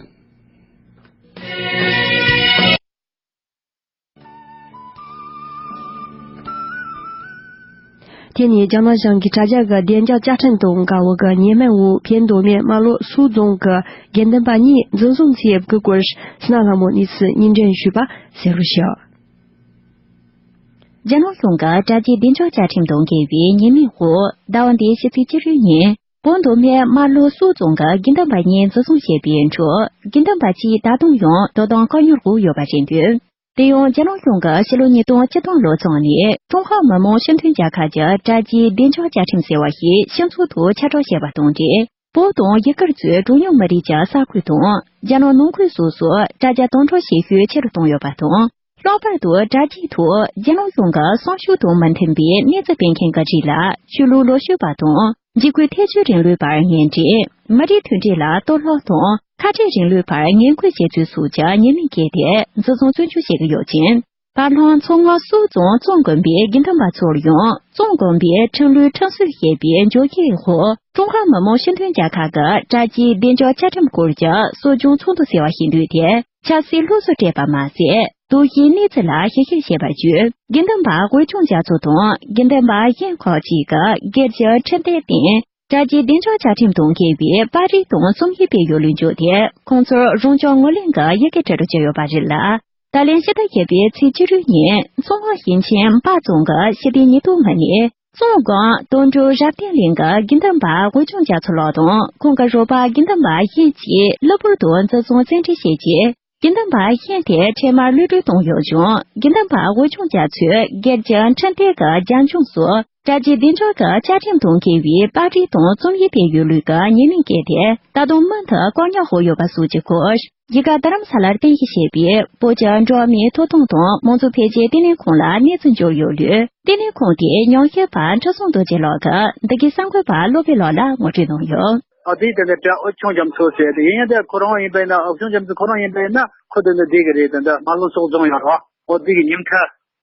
དེ་ནས་རྒྱ་ནག་གཞུང་གིས་དྲ་རྒྱ་གི་བདེ་འཇགས་བཅའ་ཁྲིམས་དང་འགལ་བའི་གི་ཉེས་མིང་འོག་བོད་མདོ་སྨད་རྨ་ལྷོ་སོག་རྫོང་གི་དགེ་འདུན་པ་གཉིས་འཛིན་བཟུང་བྱས་ཡོད་པའི་སྐོར་སི་ན་ལྷ་མོ་གནས་ཚུལ་སྙན་སྒྲོན་ཞུས་པ་གསན་རོགས་ཞུ། རྒྱ་ནག་གཞུང་གིས་དྲ་རྒྱའི་བདེ་འཇགས་བཅའ་ཁྲིམས་དང་འགལ་བའི་ཉེས་མིང་འོག་ཟླ་བ་འདིའི་ཕྱི་ཚེས་བཅུ་དྲུག་ཉིན་བོད་མདོ་སྨད་རྨ་ལྷོ་སོག་རྫོང་གི་དགེ་འདུན་པ་གཉིས་འཛིན་བཟུང་བྱས་པའི་ཁྲོད་དགེ་འདུན་པ་གཅིག་ད་དུང་ཡང་དོ་དམ་བཀག་ཉར་འོག་ཡོད་པ་རེད་འདུག་དེ་ཡང་རྒྱ་ནག་གཞུང་གིས་ཕྱི་ལོ་ཉིས་སྟོང་བཅུ་གཏོང་ལོ་ཚང་ནས་ཀྲུང་ཧྭ་མི་དམངས་སྤྱི་མཐུན་རྒྱལ་ཁབ་ཀྱི་དྲ་རྒྱའི་བདེ་འཇགས་བཅའ་ཁྲིམས་ཟེར་བ་ཞིག་སྤྱི་ཚོགས་ཐོག་ཁྱབ་བསྒྲགས་བྱས་པ་དང་འབྲེལ། བོད་དང་ཡུ་གུར་གཙོས་གྲངས་ཉུང་མི་རིགས་ཀྱི་ས་ཁུལ་དང་རྒྱ་ནག་ནང་ཁུལ་སོགས་སུ་དྲ་རྒྱ་དམ་དྲག་བྱེད་ཤུགས་ཆེ་རུ་བཏང་ཡོད་པ་དང་། ལྷག་པར་དུ་དྲ་རྒྱའི་ཐོག་རྒྱ་ནག་གཞུང་གི་གསང་ཤུགས་དང་མི་མཐུན་པའི་གནས་ཚུལ་སྤེལ་མཁན་གྱི་རིགས་ལ་ཆོས་ལུགས་ལོག་སྤྱོད་པ་དང་། འཇིགས་སྐུལ་ཐེ་བྱུས་རིང་ལུགས་པར་ངན་འབྲེལ། མི་རིགས་མཐུན་སྒྲིལ་ལ་གཏོར་བརླག་དང་། ཁ་བྲལ་རིང་ལུགས་པར་ངན་སྐུལ་བྱས་ཚུལ་སོགས་ཀྱི་ཉེས་མིང་བཀལ་ཏེ་འཛིན་བཟུང་བཙོན་འཇུག་བྱེད་ཀྱི་ཡོད་ཅིང་། བར་ལམ་མཚོ་སྔོན་སོག་རྫོང་ཙོང་དགོན་པའི་དགེ་འདུན་པ་ཚོར་ཡང་ཙོང་དགོན་པའི་ཁྲིམས་ལུགས་ཁྲིམས་སྲོལ་ཞེས་པའི་འཇོག་ཡིག་འོག་ཀྲུང་ཧྭ་མི་དམངས་སྤྱི་མཐུན་རྒྱལ་ཁབ་ཀྱི་དྲ་རྒྱའི་བདེ་འཇགས་བཅའ་ཁྲིམས་སྐོར་གྱི་གསོ་སྦྱོང་ཚོགས་འདུ་ཟེར་བ་ཞིག་མཛད་དེ། ཆབ་སྲིད་སློབ་གསོ་སྤྲད་པ་མ་ཟད། དོགས་གཞིའི་གནས་ཚུལ་ལ་ཞིབ་བཤེར་བྱས་པ་བརྒྱུད། དགེ་འདུན་པ་དབུས་སྐྱོང་རྒྱ་མཚོ་དང་དགེ་འདུན་པ་གཞན་ཁག་ཅིག་གིས་སྒེར་གྱི་འཕྲིན་སྟེགས་སྟེང་དྲ་རྒྱའི་བདེ་འཇགས་བཅའ་ཁྲིམས་དང་འགལ་བའི་པར་རིས་དང་རྩོམ་ཡིག་སྤེལ་ཡོད་ལུགས་བརྗོད་དེ། ཁོང་ཚོར་རང་སྐྱོང་ངོས་ལེན་གྱི་ཡི་གེ་བྲིས་འགྲོ་གི་ཡོད་པ་རེད་ལ། ད་ལན་ཕྱི་ཟླ་བརྒྱད་པའི་ཚེས་བཅུ་དྲུག་ཉིན་མཚོ་སྔོན་ཞིང་ཆེན་འབའ་རྫོང་གི་ཞི་བདེ་ཉིན་ཐོ་ངོས་ནས། ཙོང་སྒོ་དོན་གྲུབ་རབ་བརྟན་གླིང་གི་དགེ་འདུན་པ་དབུས་སྐྱོང་རྒྱ་མཚོ་ལགས་དང་ཁོང་གི་རོགས་པ་དགེ་འདུན་པ་གཞན་གྱིས་གློ་བུར་དུ་འཛིན་བཟུང་བཙན་ཁྲིད་བྱས་རྗེས། དགེ་འདུན་པ་གཞན་དེ་འཕྲལ་མར་གློད་གྲོལ་བཏང་ཡོད་ཀྱང་། དགེ་འདུན་པ་དབུས་སྐྱོང་རྒྱ་མཚོས་སྒེར་གྱི་འཕྲིན་སྟེགས་ཀྱི་རྒྱབ་ལྗོངས་སུ་དྲ་རྒྱའི་བདེ་འཇགས་ཀྱི་བཅའ་ཁྲིམས་དང་འགལ་བའི་པར་རིས་དང་རྩོམ་ཡིག་སྤེལ་ཡོད་ལུགས་ཀྱི་ཉེས་མིང་བཀལ་ཏེ། ད་དུང་མུ་མཐུད་བཀག་ཉར་འོག་ཡོད་པ་སོགས་ཀྱི་སྐོར། འདི་ག་རྡ་རམ་ས་ལར་རྟེན་གཞི་བྱས་པའི་བོད་ཀྱི་འགྲོ་བ་མིའི་ཐོབ་ཐང་དང་མང་གཙོ་འཕེལ་རྒྱས་ལྟེ་གནས་ཁང་ལ་གནས་ཚུལ་འབྱོར་ཡོད་ལུགས། ལྟེ་གནས་ཁང་དེའི་ཉམས་ཞིབ་པ་ཁྲི་སྲོང་རྡོ་རྗེ་ལགས་ཀྱིས་འདི་གའི་གསར་འགོད་པ་བློ་བྷེ་ལགས་ལ་ངོ་སྤྲོད་གནང་ཡོད། ཨ་དེའི་དེ་འདྲ་དྲ་དབུས་ཆུང་རྒྱ་མཚོ་ཟེར་ཡ་དེ་ཡིན་ཡང་དེ་ཁོ་རང་ཡིན་པ་ཡིན་ན། དབུས་ཆུང་རྒྱ་མཚོ་ཁོ་རང་ཡིན་པ་ཡིན་ན། ཁོ་དེ་འདྲ་བསྡད་གི་རེད། དེ་འདྲ་རྨ་ལྷོ་སོག་རྫོང་ཡོད་རེད་བ། ཨོ་དེ་གི་ཉིམ་ཁ་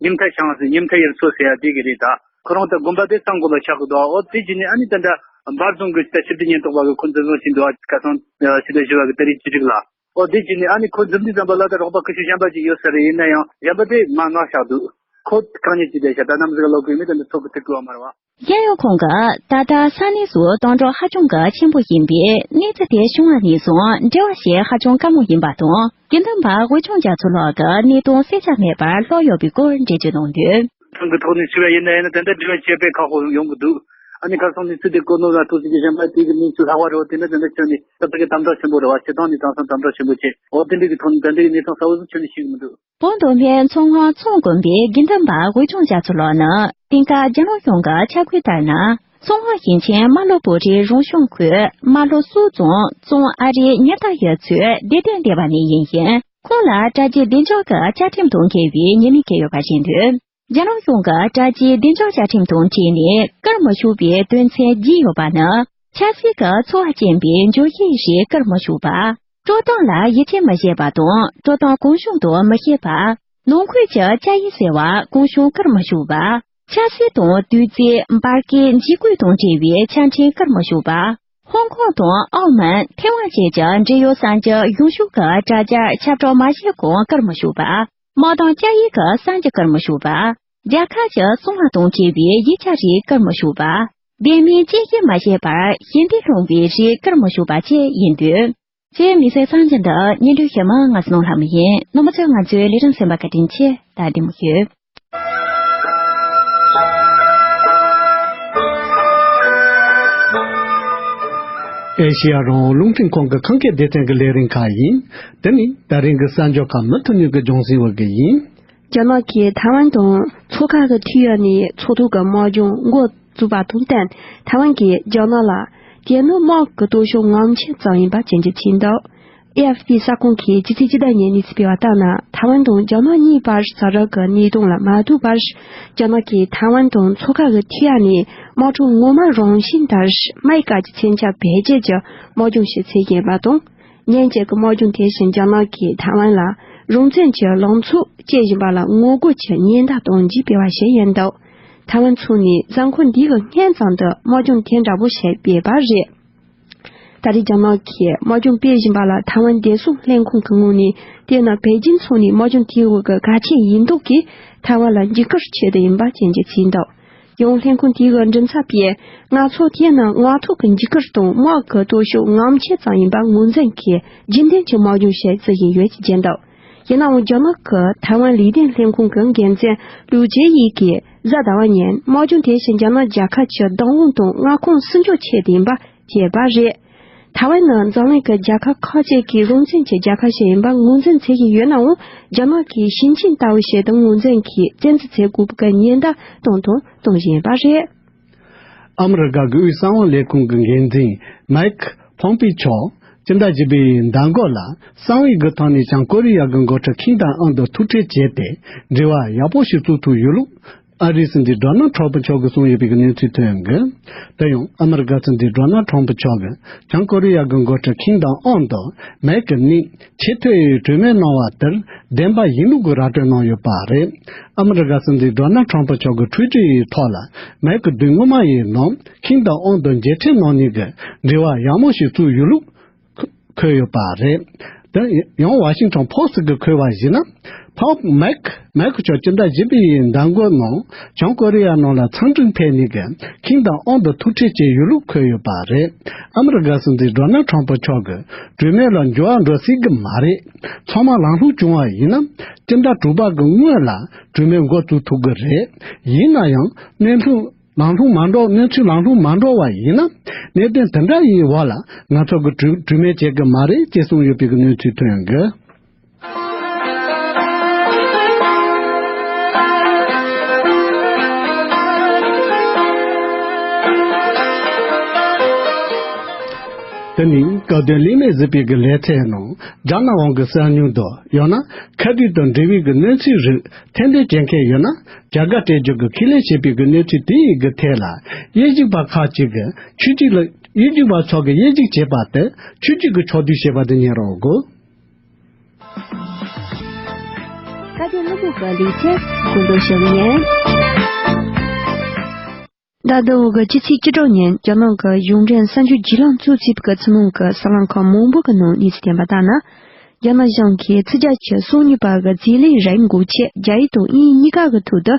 ཉིམ་ཁ་ཤང་ཟེར། ཉིམ་ཁ་ཡུལ་ཚོ་ཟེར་ཡ་དེ་གི་རེད་ད། ཁོ་རང་ད་དགོན་པ་དེ་གཙང་པོ་ལ་ཆགས་གི་འདུག་ཨོ་དེ་བྱས་ནས་ཨ་ནི་དེ་འདྲ་འབའ་རྫོང་གི་ད་ཞི་བདེ་ཉེན་རྟོག་པ་གི་ཁོ་འཛིན་བཟུང་བྱས་འདུག་ཁ་སང་ཕྱི་ཟླ་བཞི་བ་གི་ཏ་རིག་བཅུ་དྲུག་ལ། ཨོ་དེ་བྱས་ནས་ཨ་ནི་ཁོ་འཛིན་དུས་ཙམ་པ་ལ་ད་རོགས་པ་ཁུ་བྱུག་གཞན་པ་ཅིག་ཡོད་ས་རེད། ཡིན་ན་ཡང་གཞན་པ་དེ་མར་མངགས་བཞག་འདུག་ཁོ་གང་ཉིད་ཅིག་བསྡད་ཤག་ད་ནམ་ཟིག་ལོག་གི་མི་དེ་འདྲ་ཚོགས་ཀྱི་ཐུག་གི་བ་མ་རེད་བ། གཞན་ཡང་ཁོང་གིས་ད་ལྟ་ས་གནས་སུ་དམ་དྲག་ཧ་ཅང་གི་ཆེན་པོ་ཡིན་པས། གནས་ཚུལ་དེ་བྱུང་བ་ནས་བཟུང་འབྲེལ་བ་བྱེད་ཧ་ཅང་དཀའ་མོ་ཡིན་པ་དང་། དགེ་འདུན་པ་དབུས་སྐྱོང་རྒྱ་མཚོ་ལགས་ཀྱི་གནས་སྟངས་གསལ་ཆ་མེད་པར་ལྷག་ཡོད་པའི་སྐོར་འགྲེལ་བརྗོད་གནང་དོན། ཁྲིམས་ཀྱི་ཐོག་ནས་ཞུ་བ་ཡིན་ན་ཡིན་ན་དེ་འདྲ་འབྲེལ་བ་བྱེད་པའི་ཁག་པོ་ཡོང་གི་འདུག་ཨ་ནི་ཁ་སང་གནས་ཚུལ་དེ་གོ་ནོར་ལ་ཐུག་ཟིན་གྱི་གཞན་པ་དེ་གི་གནས་ཚུལ་ལྷག་པ་རེད། དེ་འདྲ་དེ་འདྲ་བྱས་ནས་ད་ལྟ་གི་དམ་དྲག་ཆེན་པོ་རེད་བ། སྤྱི་བཏང་ནས་དེང་སང་དམ་དྲག་ཆེན་པོ་བྱས། འོ་དེ་འདྲ་གི་ཐོག་ནས་ད་འདྲ་གི་གནས་སྟངས་གསལ་བོ་ཞིག་ཁྱོན་ནས་ཤེས་ཀྱི་མི་འདུག་བོད་མདོ་སྨད་མཚོ་སྔོན་ཙོང་དགོན་པའི་དགེ་འདུན་པ་དབུས་སྐྱོང་རྒྱ་མཚོ་ལགས་ནི། དེང་སྐབས་རྒྱ་ནག་གཞུང་གི་ཁྱབ་ཁོངས་ལྟར་ན། མཚོ་སྔོན་ཞིང་ཆེན་རྨ་ལྷོ་བོད་རིགས་རང་སྐྱོང་ཁུལ་རྨ་ལྷོ་སོག་རྫོང་ཙོང་ཨ་རིའི་ཉི་ཟླ་ཡུལ་ཚོའི་བདེ་དོན་སྡེ་བ་ནས་ཡིན་ཞིང་། ཁོང་ལ་དྲ་རྒྱའི་བདེ་འཇགས་ཀྱི་བཅའ་ཁྲིམས་དང་འགལ་བའི་ཉེས་མིང་བཀལ་ཡོད་པ་རེད་འདུག་རྒྱ་ནག་གཞུང་གིས་དྲ་རྒྱའི་བདེ་འཇགས་བཅའ་ཁྲིམས་དང་འཁྲིལ་ནས་བཀུར་མི་ཆོག་པའི་དོན་ཚན་བརྒྱད་ཡོད་པ་ནི། ཆབ་སྲིད་ཀྱི་ཚོར་བ་ཅན་པའི་འཇོག་ཡིག་རིགས་བཀུར་མི་ཆོག་པ། སྤྲོད་སྟངས་ལ་ཡིད་ཆེས་མི་བྱེད་པ་དང་། སྤྲོད་སྟངས་གང་བྱུང་དུ་མི་བཤད་པ། ནང་ཁུལ་གྱི་བཅའ་ཡིག་ཟེར་བ་གང་བྱུང་བཀུར་མི་ཆོག་པ། ཆབ་སྲིད་དང་དུས་ཚོད། འབར་གས། འཇིགས་སྐུལ་དང་འབྲེལ་བའི་ཆ་འཕྲིན་བཀུར་མི་ཆོག་པ། ཧོང་ཀོང་དང་ཨའོ་མོན། ཐེ་ཝན་བཅས་ཀྱི་འབྲེལ་ཡོད་གསར་འགྱུར་གཞུང་ཕྱོགས་ཀྱི་དྲ་རྒྱར་ཁྱབ་བསྒྲགས་མ་བྱེད་གོང་བཀུར་མི་ཆོག་པ། དམག་དང་བཅའ་ཡིག་གི་གསར་འགྱུར་བཀུར་མི་ཆོག་པ། རྒྱལ་ཁབ་ཀྱི་གསང་བ་དང་འབྲེལ་བའི་ཡིག་ཆ་རིགས་བཀུར་མི་ཆོག་པ། བདེན་མིན་དཔྱད་ཞིབ་མ་བྱས་པར་ཞལ་འདེབས་སློང་བའི་རིགས་བཀུར་མི་ཆོག་པ་བཅས་ཡིན་འདུག་དེ་མི་ཚེ་གསར་འགྱུར་འདི་སྙན་སྒྲོན་ཞུ་མི་ང་ཚོ་ནོར་ལྷ་མོ་ཡིན། རྣམ་པ་ཚོས་ང་ཚོའི་ལས་རིམ་གསན་པར་བཀའ་དྲིན་ཆེ། ད་བདེ་མོ་བྱོས། ཨེ་ཤེ་ཡ་རང་དབང་རླུང་འཕྲིན་ཁང་གི་ཁམས་སྐད་སྡེ་ཚན་གྱི་ལས་རིམ་ཁག་ཡིན། འདི་ནི་ད་རིང་གི་གསར་འགྱུར་ཁག་མུ་མཐུད་ནས་ཀྱི་ལྗོངས་ཟིན་བ་གི་ཡིན། རྒྱ་ནག་གིས་ཐའེ་ཝན་དང་མཚོ་ཁ་གི་མཐའ་ཡས་ནས་མཚོ་ཐོག་གི་དམག་སྦྱོང་འགོ་བཙུགས་པ་དང་བསྟུན། ཐའེ་ཝན་གྱིས་རྒྱ་ནག་ལ་དེ་ནི་དམག་གི་སྟོབས་ཤུགས་ངང་ཆེན་ཙམ་ཡིན་པ་སྐྱོན་བརྗོད་བྱས་འདུག། ཨེ་ཨེཕ་པི་གསར་ཁང་གིས་ཕྱི་ཚེས་བཅུ་དང་གཉིས་ཉིན་གནས་ཚུལ་སྤེལ་བ་ལྟར་ན། ཐའེ་ཝན་དང་རྒྱ་ནག་གཉིས་བར་ས་རག་གི་གནད་དོན་ལ་མ་ལྟོས་པར། རྒྱ་ནག་གིས་ཐའེ་ཝན་དང་མཚོ་ཁ་གི་མཐའ་ཡས་ནས་དམག་གྲུ་ངོ་མ་རང་བཞིན་ལྟར་མའི་ཀ་གི་མཚོན་ཆ་བེད་སྤྱད་ཀྱི་དམག་སྦྱོང་བྱེད་ཚུལ་ཡིན་པ་དང་། ཉིན་གཅིག་གི་དམག་སྦྱོང་དེ་བཞིན་རྒྱ་ནག་གིས་ཐའེ་ཝན་ལ་རང་བཙན་གྱི་ལངས་ཕྱོགས་བསྐྱེད་བཞིན་པ་ལ་ངོ་རྒོལ་གྱི་ཉེན་བརྡ་གཏོང་རྒྱུ་སྤེལ་བ་ཞིག་ཡིན་འདུག། ཐའེ་ཝན་ཕྱོགས་ནས་གཟའ་འཁོར་འདིའི་སྔོན་ཙམ་དུ་དམག་སྦྱོང་དེ་འདྲ་པོ་ཞིག་སྤེལ་བ་རེད། ད་རེས་རྒྱ་ནག་གིས་དམག་སྦྱོང་སྤེལ་བཞིན་པ་ལ་ཐའེ་ཝན་བདེ་སྲུང་ལྷན་ཁང་གི་ངོས་ནས། དེ་ནི་པེ་ཅིན་ཕྱོགས་ནས་དམག་སྦྱོང་དེའི་འོག་གི་གལ་ཆེན་ཡིན་མདོག་གིས་ཐའེ་ཝན་ལ་འཇིགས་སྐུལ་བྱེད་དུ་ཡིན་པ་སྐྱོན་བརྗོད་བྱས་འདུག། ཡང་ལྷན་ཁང་དེའི་མགྲིན་ཚབ་པས། ང་ཚོ་དེ་ནི་མངའ་ཐོག་གི་འཇིགས་སྐུལ་དང་དམག་གི་སྟོབས་ཤུགས་ངང་ཆེ་ཙམ་ཡིན་པ་ངོས་འཛིན་གྱིས། རྒྱུན་ལྡན་གྱི་དམག་སྦྱོང་ཞིག་བརྩི་བཞིན་ཡོད་ཅེས་བརྗོད་འདུག། ཡིན་ནའང་རྒྱ་ནག་གི་ཐའེ་ཝན་ལས་དོན་ལྷན་ཁང་གི་འགན་འཛིན་ལུའུ་ཅེ་ཡིས་ཀྱིས་གཟའ་ཟླ་བ་ཉིན་དམག་སྦྱོང་དེ་བཞིན་རྒྱ་ནག་རྒྱལ་ཁབ་ཀྱི་བདག་དབང་དང་མངའ་ཁོངས་སྲུང་སྐྱོབ་ཆེད་དུ་ཡིན་པ་བརྗོད་པ་རེད། ཐའེ་ཝན་ནི་འཛམ་གླིང་གི་རྒྱལ་ཁབ་ཁག་ཅིག་གིས་རང་བཙན་གྱི་རྒྱལ་ཁབ་ཞིག་ཡིན་པ་ངོས་འཛིན་བྱེད་ཀྱི་ཡོད་ནའང་། རྒྱ་ནག་གིས་ཞིང་ཆེན་ལྟ་བུ་ཞིག་ཏུ་ངོས་འཛིན་གྱིས་བཙན་འཛུལ་བྱེད་དགོས་པའི་ཉེན་བརྡ་གཏོང་དང་གཏོང་བཞིན་ཡོད་པ་རེད། ཨ་མི་རི་ཀ་གི་དབུས་གསང་བའི་ལས་ཁུངས་ཀྱི་འགན་འཛིན་མའེ་ཁི་ཕོམ་པེ་མཆོག་སྤྱི་ཟླ་བཞི་པའི་ཟླ་འགོ་ལ་གསང་བའི་སྒོ་ཐོག་ནས་བྱང་ཀོ་རི་ཡ་གི་འགོ་ཁྲིད་ཁིམ་དང་ཨང་དང་ཐུག་འཕྲད་བྱས་ཏེ། འབྲེལ་བ་ཡག་པོ་ཞིག་བཙུགས་ཐུབ་ཡོད་ལུགས། ཨ་རིའི་སྲིད་འཛིན་ཌོ་ནལ་ཁྲོམ་ཕུ་མཆོག་གིས་གསུངས་ཡོད་པའི་གནས་ཚུལ་ཐོན་ཡོད། དེ་ཡང་ཨ་མི་རི་ཀ་སྲིད་འཛིན་ཌོ་ནལ་ཁྲོམ་ཕུ་མཆོག་གིས་བྱང་ཀོ་རི་ཡ་གི་འགོ་ཁྲིད་ཁིམ་དང་ཨང་དང་མའེ་ཁི་གཉིས་ཆེས་མཐོའི་གྲོས་མོལ་གནང་བ་དེར་བདེན་པ་ཡིན་ལུགས་ཀྱི་ར་སྤྲོད་གནང་ཡོད་པ་རེད། ཨ་མི་རི་ཀ་སྲིད་འཛིན་ཌོ་ནལ་ཁྲོམ་ཕུ་མཆོག་གི་ཊུའི་ཊར་ཡི་ཐོག་ལ། མའེ་ཁི་དུས་སྔོན་མ་ཡི་ནང་ཁིམ་དང་ཨང་དང་མཇལ་འཕྲད་གནང་ནས་ཀྱི་འབྲེལ་བ་ཡག་མོ་ཞིག་བཙུགས་ཡོད་ལུགས་འཁོད་ཡོད་པ་རེད། དེ་ཡང་ཝ་ཤིང་ཊོན་པོ་སི་ཊི་གིས་འཁོད་པར་གཞིགས་ན། ཕོམ་མའེ་ཁི་མའེ་ཁི་མཆོག་སྤྱི་ཟླ་བཞི་པའི་ཟླ་འགོའི་ནང་བྱང་ཀོ་རི་ཡ་ནང་ལ་འཚམས་འདྲིར་ཕེབས་ནས་ཀྱི་ཁིམ་དང་ཨང་དང་ཐུག་འཕྲད་བྱས་ཡོད་ལུགས་འཁོད་ཡོད་པ་རེད། ཨ་མི་རི་ཀ་སྲིད་འཛིན་ཌོ་ནལ་ཁྲོམ་ཕུ་མཆོག་གིས་གྲོས་མོལ་ལ་འགྱུར་བ་འགྲོ་སྲིད་ཀྱི་མ་རེད། ཚང་མ་ལམ་ལྷོང་བྱུང་བ་ཡིན་ན། སྤྱི་ཟླ་དྲུག་པ་གི་སྔོན་ལ་གྲོས་མོལ་འགོ་བཙུགས་ཐུབ་ཀྱི་རེད། ཡིན་ན་ཡང་གནས་ལུགས། ལམ་ལྷོང་མ་འགྲོ། གནས་ཚུལ་ལམ་ལྷོང་མ་འགྲོ་བ་ཡིན་ན། གནད་དོན་དེ་འདྲ་ཡི་འོག་ལ་ང་ཚོ་གི་གྲོས་གྲོས་མོལ་བྱེད་ཀྱི་མ་རེད་ཅེས་གསུངས་ཡོད་པའི་གནས་ཚུལ་ཐོན་ཡོད། དེ་ནི་སྐབས་དོན་ལས་མེད་གཟིགས་པའི་གི་ལེ་ཚན་ནང་རྒྱ་ནག་དབང་གི་གསར་རྙིང་དང་། ཡང་ན་ཁ་བརྡའི་དང་འབྲེལ་བའི་གི་གནས་ཚུལ་རིགས་ཐེར་འདོན་བྱེད་མཁན་ཡོད་ན། བྱ་དགའ་སྤྲད་རྒྱུ་གི་ཁས་ལེན་བྱས་པའི་གི་གནས་ཚུལ་དེ་ཡི་གི་ཐད་ལ། དབྱེ་ཞིབ་པ་ཁག་ཅིག་གིས་ཆོས་བརྒྱུད་ལ། དབྱེ་ཞིབ་པ་ཚོ་གིས་དབྱེ་ཞིབ་བྱས་པ་དེ་ཆོས་བརྒྱུད་ཀྱི་ཕྱོགས་བསྡུས་བྱས་པ་དེ་ཉན་རོགས་དགོས། ཁ་བརྡའི་གླེང་མོལ་གྱི་ལེ་ཚན་གོ་འདོད་ཞུ་ཡིན། ཟླ་འདིའི་གི་སྤྱི་ཚེས་བཅུ་དྲུག་ཉིན་རྒྱ་ནག་གི་གཞུང་འབྲེལ་གསར་འགྱུར་བརྒྱུད་ལམ་གཙོ་བྱས་པའི་གི་ཚོགས་ནང་གི་གསར་ལམ་ཁག་མང་པོ་གི་ནང་གནས་ཚུལ་བསྟན་པ་ལྟར་ན། རྒྱ་ནག་གཞུང་གིས་ཕྱི་རྒྱལ་གྱི་གསང་ཉུལ་པ་གི་རྫས་ལས་རིགས་འགོག་ཆེད་རྒྱ་ཡིག་དང་དབྱིན་ཡིག་གཉིས་ཀ་གི་ཐོག་ཏུ་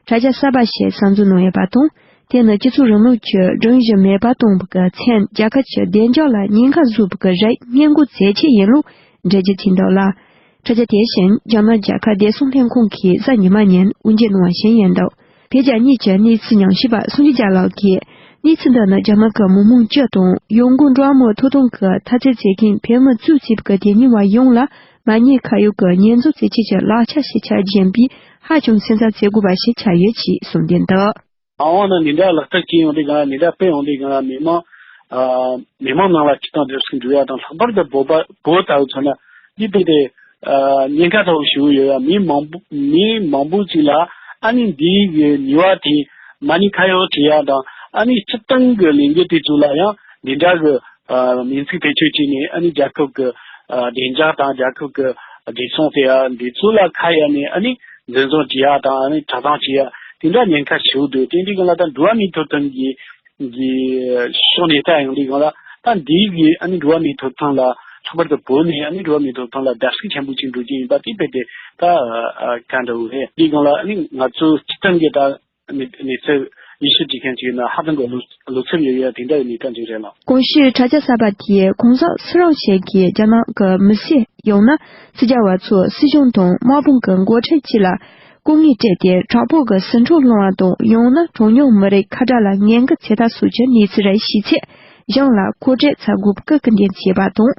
དྲ་རྒྱ་གསར་པ་ཞིག་གསར་འཛུགས་གནང་ཡོད་པ་དང་། དེ་ནི་སྤྱི་ཚོགས་རིང་ལུགས་ཀྱི་སྒྲོམ་གཞི་མེད་པར་གཏོང་བའི་གི་མཚམས་རྒྱལ་ཁབ་ཀྱི་བདེ་འཇགས་ལ་ཉེན་ཁ་བཟོ་བའི་གི་རིགས་སྔོན་འགོག་མཛད་ཆེད་ཡིན་ལུགས་འགྲེལ་བརྗོད་བྱས་འདུག་ལ། དྲ་རྒྱ་དེ་བཞིན་རྒྱ་ནག་རྒྱལ་ཁབ་བདེ་སྲུང་ལྷན་ཁང་གིས་གཟའ་ཉི་མ་ཉིན་དབུ་འབྱེད་གནང་བ་ཞིག་ཡིན་འདུག། བོད་རྒྱ་གཉིས་ཀྱི་གནས་ཚུལ་ཉམས་ཞིབ་པ་སངས་རྒྱས་རྒྱལ་ལགས་ཀྱིས། གནས་ཚུལ་འདི་ནི་རྒྱ་ནག་གི་མི་མང་སྤྱི་དང་ཡང་སྒོས་འགྲོ་བ་མིའི་ཐོབ་ཐང་གི་འཐབ་རྩོད་བྱེད་མཁན་བོད་མི་གཙོས་བྱས་པའི་དེ་ཉིད་བ་ཡོངས་ལ་མ་ཉེས་ཁ་གཡོག་གི་ཉེས་འཛུགས་བྱེད་ཆེད་ཀྱི་ལག་ཆ་ཞིག་ཆགས་ཀྱིན་པས། ཧ་ཅང་སེམས་འཚབ་བྱེད་དགོས་པ་ཞིག་ཆགས་ཡོད་ཅེས་གསུངས་དོན་དུ། ཨ་འོ་ན་འདི་འདྲ་ལག་བསྟར་བྱས་ཡོང་དུས་སྒང་ལ། འདི་འདྲ་སྤེལ་ཡོང་དུས་སྒང་ལ། མི་མང་ཨ་མི་མང་ནང་ལ་སྤྱི་དང་འབྲེལ་ཟུང་འགྲོ་ཡ་དང་། ལྷག་པར་དུ་བོད་པ་བོད་ལྟ་བུ་ཚོ་ན་འདི་དཔེ་དེ་ཨ་ཉེན་ཁ་ཚ་བོ་ཞིག་ཡོད་ཡ། མི་མང་པོ་མི་མང་པོ་ཅིག་ལ་ཨ་ནི་འདིའི་གི་ནུས་པ་དེ་མ་ཉེས་ཁ་གཡོག་བྱེད་ཡ་དང་། ཨ་ནི་སྤྱིར་བཏང་གི་ལས་འགུལ་དེ་ཚོ་ལ་ཡང་འདི་འདྲ་གི་ཨ་མིང་ཚིག་བེད་སྤྱོད་བྱས་ནས། ཨ་ནི་རྒྱལ་ཁབ་ཀྱི་ཨ་བདེ་འཇགས་དང་རྒྱལ་ཁབ་ཀྱི་བདེ་སྲུང་ཟེར་ཡ་འདི་ཚོ་ལ་ཁ་གཡར་ནས། ཨ་ནི་འཛིན་བཟུང་བྱེད་ཡ་དང་། ཨ་ནི་གྲྭ་བཏང་བྱེད་ཡ་དེ་འདྲ་ཉེན་ཁ་ཞེ་པོ་འདུག། དེ་འདྲའི་སྒང་ལ་ད་འགྲོ་བ་མིའི་ཐོབ་ཐང་གི་གི་ཕྱོགས་ནས་ལྟ་ཡོང་དུས་སྒང་ལ། ད་འདིའི་གི་ཨ་ནི་འགྲོ་བ་མིའི་ཐོབ་ཐང་ལ། ལྷག་པར་དུ་བོད་ནས་ཨ་ནི་འགྲོ་བ་མིའི་ཐོབ་ཐང་ལ་བརྡབ་གསིག་ཆེན་པོ་ཅིག་འགྲོ་གི་ཡིན་པ་དེ་དཔེ་དེ་ད་ཨ་ག་འདྲ་བོ་རེད། འདིའི་སྒང་ལ་ཨ་ནི་ང་ཚོ་སྤྱིར་བཏང་གི་ད་གནས་ཚུལ་ཉེ་ཞིབ་བྱེད་མཁན་ཅིག་ཡིན་ན། ཧ་ཅང་གི་བློ་བློ་འཚབ་ཡོད་ཡ་དེ་འདྲ་ཡི་གནས་སྟངས་ཅིག་རེད་ལགས། གོང་ཞུས་དྲ་རྒྱ་གསར་པ་དེས་གོང་ས་སུ་རིན་པོ་ཆེ་གིས་རྒྱ་ནག་གི་མི་སེར། ཡང་ན་ཕྱི་རྒྱལ་བ་ཚོས་སྲིད་གཞུང་དང་དམག་དཔུང་གི་འགོ་ཁྲིད་བཅས་ལ་སྐུ་ངལ་སྤྲད་དེ་དྲག་པོ་གི་ཟིང་འཁྲུག་སློང་བ་དང་། ཡང་ན་གྲངས་ཉུང་མི་རིགས་ཁ་བྲལ་ལ་ངན་སྐུལ་བྱེད་ཐབས་སོགས་ཀྱི་གནས་ཚུལ་རེད། ཞེས་ཚེ་ གཞུང་ལ་མཁོ་སྤྲོད་བྱ་དགོས་པའི་སྐུལ་འདེད་བྱས་པ་དང་།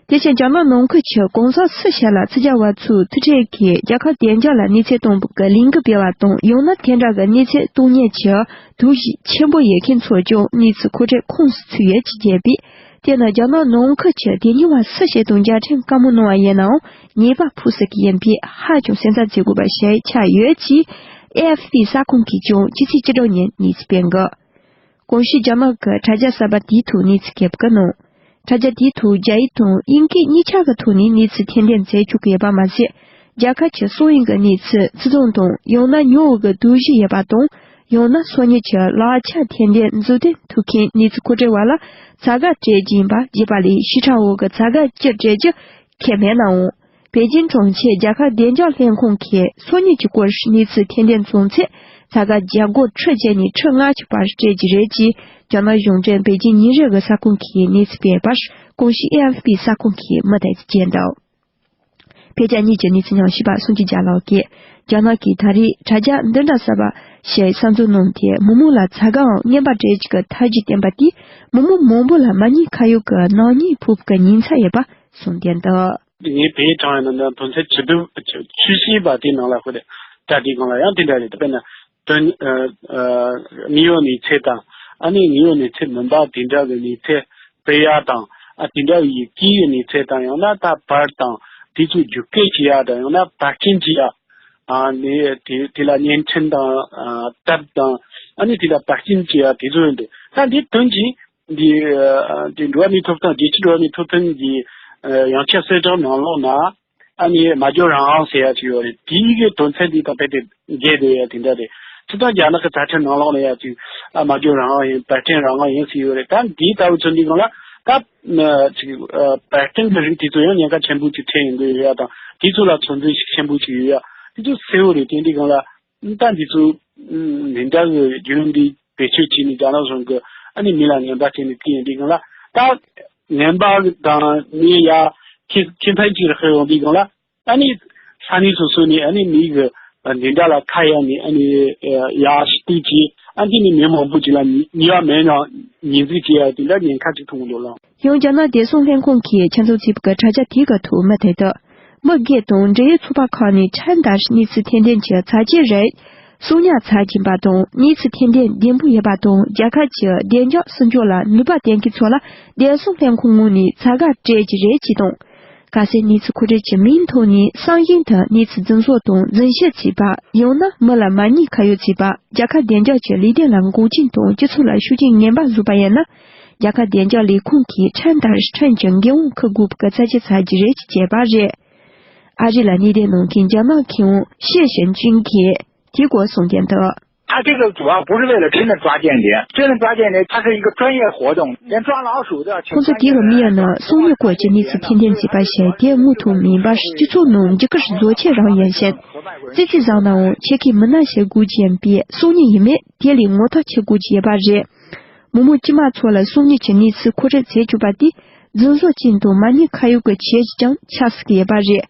དེ་བཞིན་རྒྱ་ནག་ནང་ཁུལ་གྱི་གོང་ས་ཆེ་ཤོས་ལ་ཕྱི་རྒྱལ་བ་ཚོའི་ཐུག་འཕྲད་ཀྱིས་རྒྱལ་ཁབ་བདེ་འཇགས་ལ་གནས་ཚུལ་གཏོང་ཕོད་ཀྱི་ལས་འགུལ་སྤེལ་བ་དང་། ཡང་ན་དེ་འདྲ་གི་གནས་ཚུལ་གཏོང་མཁན་གྱི་དོགས་གཞི་ཆེན་པོ་ཡོད་མཁན་ཚོར་ཀྱང་གནས་ཚུལ་མཁོ་སྤྲོད་ཁོངས་སུ་ཚུད་ཡོད་ཅེས་བརྗོད་པས། དེ་ནི་རྒྱ་ནག་ནང་ཁུལ་གྱི་དེ་ཉིན་བ་སུ་ཞིག་དང་མཇལ་འཕྲད་བཀའ་མོལ་གནང་བ་ཡིན་ནའང་ཉེས་པ་ཕོག་སྲིད་ཀྱི་ཡིན་པས། ཧ་ཅང་སེམས་འཚབ་བྱེད་དགོས་པ་ཞིག་ཆགས་ཡོད་ཅེས་ཨེ་ཨེཕ་པི་གསར་ཁང་གིས་ཀྱང་ཕྱི་ཚེས་བཅུ་དྲུག་ཉིན་གནས་ཚུལ་སྤེལ་འདུག་གོང་ཞུས་རྒྱ་ནག་གི་དྲ་རྒྱ་གསར་པ་དེའི་ཐོག་གནས་ཚུལ་སྤེལ་གྱི་ནང་། དྲ་རྒྱ་དེའི་ཐོག་རྒྱ་ཡིག་དང་དབྱིན་སྐད་གཉིས་ཆ་གི་ཐོག་ནས་གནས་ཚུལ་ཐེར་འདོན་མཛད་ཆོག་གི་ཡོད་པ་མ་ཟད། རྒྱལ་ཁབ་ཀྱི་གསང་བའི་གི་གནས་ཚུལ་ཚིག་ཐོ་དང་། ཡང་ན་ཉོ་བའི་གི་དོགས་གཞི་ཡོད་པ་དང་། ཡང་ན་སང་ཉིན་གྱི་ལག་ཆ་ཐེར་འདོན་མཛུབ་སྟོན་ཐུབ་མཁན་གནས་ཚུལ་མཁོ་སྤྲོད་པ་ལ་བྱ་དགའ་སྤྲད་རྒྱུ་ཡིན་པ་བརྗོད་པ་ལས། ཞིབ་ཕྲ་བོ་གི་བྱ་དགའ་ཅི་སྤྲད་རྒྱུ་འཁོད་མེད་ནའང་། པེ་ཅིན་གྲོང་ཁྱེར་རྒྱལ་ཁབ་བདེ་འཇགས་ལྷན་ཁང་གིས་སང་ཉིན་གྱི་སྐོར་གནས་ཚུལ་ཐེར་འདོན་བྱུང་ཚེ། བྱ་དགའ་རྒྱ་སྒོར་ཁྲི་བརྒྱད་ནས་ཁྲི་ལྔ་བཅུ་བར་སྤྲད་རྒྱུ་རེད་ཅེས་རྒྱ་ནག་གཞུང་འབྲེལ་པེ་ཅིན་ཉིན་རེའི་གསར་ཁང་གིས་གནས་ཚུལ་སྤེལ་བར། གོང་ཞུས་ཨེ་ཨེཕ་པི་གསར་ཁང་གིས་མུ་མཐུད་དུ་བརྗོད་འདུག་བོད་རྒྱ་གཉིས་ཀྱི་གནས་ཚུལ་ཉམས་ཞིབ་པ་སངས་རྒྱས་རྒྱལ་ལགས་ཀྱིས། རྒྱ་ནག་གིས་ད་རེས་དྲ་རྒྱ་འདི་འདྲ་གསར་པ་ཞིག་གསར་འཛུགས་གནང་སྟེ། མི་མང་ལ་བྱ་དགའའམ་རྔན་པ་སྤྲད་རྒྱུ་གི་ཐབས་ཇུས་བསྟན་པ་དེས། མི་མང་མང་པོ་ལ་མ་ཉེས་ཁ་གཡོག་གི་ནག་ཉེས་ཕོག་གི་ཉེན་ཚ་ཡོད་པ་གསུངས་བསྡད་འདུག་ངས་བོད་དྲ་བ་ནང་དོན་ཚན་བཅུ་དྲུག་བཅུ་བཞི་པ་དེའི་ནང་ལ་ཁོ་རེ་དྲ་དེའི་སྒང་ལ་ཡང་དེ་འདྲ་རེད། དཔེར་ན། དོན། ཨ། ཨ། དངོས་ཡོད་གནས་ཚུལ་དང་། ཨ་ནི་དངོས་ཡོད་གནས་ཚུལ་མིན་པ་དེ་འདྲ་གི་གནས་ཚུལ་སྤེལ་ཡ་དང་། ཨ། དེ་འདྲ་ཡི་སྐད་ཡིག་གནས་ཚུལ་དང་། ཡང་ན་ད་པར་དང་དེ་ཚོ་བརྒྱུད་སྐུལ་བྱེད་ཡ་དང་། ཡང་ན་བར་སྐྲུན་བྱེད་ཡ། ཨ་ནི་དེ་དེ་ལ་བརྙན་འཕྲིན་དང་། ཨ། དེབ་དང་། ཨ་ནི་དེ་ལ་པར་སྐྲུན་བྱེད་ཡ་དེ་ཚོ་ཡིན་འདུག་ད་འདི་དོན་གྱིས་འདི། ཨ། འདི་འགྲོ་བ་མིའི་ཐོབ་ཐང་། རྒྱལ་སྤྱིའི་འགྲོ་བ་མིའི་ཐོབ་ཐང་གི། ཨ། ཡང་ཁྱབ་གསལ་བསྒྲགས་ནང་ལོགས་ན། ཨ་ནི་སྨྲ་བརྗོད་རང་དབང་ཟེར་ཡ་ཅིག་ཡོད་རེད། དེའི་གི་དོན་ཚན་འདི་དང་རྦད་དེ་འགལ་བསྡད་ཡ་དེ་འདྲ་རེད། སྤྱིར་བཏང་རྒྱ་ནག་གི་རྩ་ཁྲིམས་ནང་ལོགས་ལ་ཡ་ཅིག་ཨ། སྨྲ་བརྗོད་རང་དབང་ཡིན། པར་སྐྲུན་རང་དབང་ཡིན་ཟེར་ཡོད་རེད། ད་འདིའི་ལྟ་བུ་ཚོ་འདི་སྒང་ལ་ད་ཅིག་ཨ། པར་སྐྲུན་གི་རིགས་དེ་ཚོ་ཡང་ཉེན་ཁ་ཆེན་པོ་ཅིག་འཕྲད་ཡོང་གི་ཡོད་ཡ་དང་། དེ་ཚོ་ལ་ཚོད་འཛིན་ཤུགས་ཆེན་པོ་ཅིག་ཡོད་ཡ་དེ་ཚོ་གསལ་བོ་རེད། དེ་འདི་སྒང་ལ་ད་འདི་ཚོ་མི་འདྲ་གི་རྒྱུ་ནོར་འདི་བེད་སྤྱོད་བྱས་ནས་རྒྱ་ནག་གཞུང་གི་ཨ་ནི་མི་ལ་ངན་པ་བྱས་ནས་བརྩིས་ཡོང་དུས་སྒང་ལ། ད་ངན་པ་དང་མི་ཡ་ཁེ་ཁེ་ཕན་ཅིག་རག་ཡོང་དུས་སྒང་ལ། ཨ་ནི་ས་གནས་སོ་སོ་ནས་ཨ་ནི་མི་གི་འདི་འདྲ་ལ་ཁ་གཡར་ནས། ཨ་ནི་ཡ་ཞི་གཏུག་བྱས། ཨ་འདི་ནི་མི་མང་པོ་ཅིག་ལ་ཉེས་པ་མེད་ནའང་ཉེས་འཛུགས་བྱས་ཡ་དེ་འདྲ་ཉེན་ཁ་ཅིག་མཐོང་གི་འདུག་ལགས། ཡང་རྒྱ་ནག་བདེ་སྲུང་ལྷན་ཁང་གིས་ཆ་འཇོག་བྱས་པའི་དྲ་རྒྱ་དེ་གི་ཐོག་མུ་མཐུད་དུ། མི་སྒེར་དང་འབྲེལ་ཡོད་ཚོགས་པ་ཁག་ནས་ཁྲིམས་ལྟར་གནས་ཚུལ་ཐེར་འདོན་གྱི་བྱ་སྤྱོད་རིགས་གསོག་ཉར་བྱ་བཞིན་པ་དང་། གནས་ཚུལ་ཐེར་འདོན་བདེ་པོ་ཡོད་པ་དང་། རྒྱལ་ཁབ་ཀྱི་བདེ་འཇགས་སྲུང་སྐྱོབ་ལ་ནུས་པ་ལྡན་མཁན་ཚོ་ལ་བདེ་སྲུང་ལྷན་ཁང་ངོས་ནས་བྱ་དགའ་སྤྲད་ཀྱི་རེད་ཅེས་དང་། གལ་སྲིད་གནས་ཚུལ་མཁོ་སྤྲོད་ཀྱི་མིང་ཐོག་ནས་གསང་བཞིན་དུ་གནས་ཚུལ་རྫུན་བཟོ་དང་རྫུན་བཤད་བྱས་པ། ཡང་ན་མི་ལ་མ་ཉེས་ཁ་གཡོག་བྱས་པ། རྒྱལ་ཁབ་བདེ་འཇགས་ཀྱི་ལས་དོན་ལ་འགོག་རྐྱེན་དང་སྤྱི་ཚོགས་ལ་ཤུགས་རྐྱེན་ངན་པ་བཟོས་པ་ཡིན་ན། རྒྱལ་ཁབ་བདེ་འཇགས་ལས་ཁུངས་ཀྱིས་ཁྲིམས་ལྟར་ཁྲིམས་ཀྱི་འགན་དབང་འཁུར་དགོས་པའི་རྩ་ཆེ་ཚ་རྒྱུ་རེད་ཅེས་བརྗོད་པ་རེད། ཨ་རི་ལ་གནས་སྡོད་གནང་མཁན་རྒྱ་ནག་མཁས་དབང་ཤེ་ཞན་ཅིང་གིས་དེའི་སྐོར་གསུངས་ཀྱིན་འདུག 他这个主要不是为了真的抓间谍，真的抓间谍，他是一个专业活动，连抓老鼠都要请 ཁོང་ཚོ་དེ་གི་དམིགས་ཡུལ་ནི་སང་ཉིན་སྐོར་གྱི་གནས་ཚུལ་ཐེར་འདོན་བྱས་པ་ཞིག་དེ་དངོས་ཐོག་མིན་པར། སྤྱི་ཚོགས་ནང་འཇིགས་སྐུལ་བཟོ་ཆེད་རང་ཡིན་ཞིང་། ཙི་ཙི་བཟང་ནའང་ཆེད་མཁས་མི་སྣ་ཞིག་དགོས་ཀྱི་ཡིན་པས། སང་ཉིན་ཡིན་མིན་དེ་ལས་ངོ་ཐག་ཆོད་དགོས་ཀྱི་ཡོད་པ་རེད། མི་མང་དཀྱུས་མ་ཚོ་ལ་སང་ཉིན་གྱི་གནས་ཚུལ་མཁོ་སྤྲོད་བྱེད་བཅུག་པ་དེ་རྫུན་བཟོ་ཅན་དང་མ་ཉེས་ཁ་གཡོག་གི་ཆེད་ཀྱང་ཆགས་སྲིད་ཀྱི་ཡོད་པ་རེད།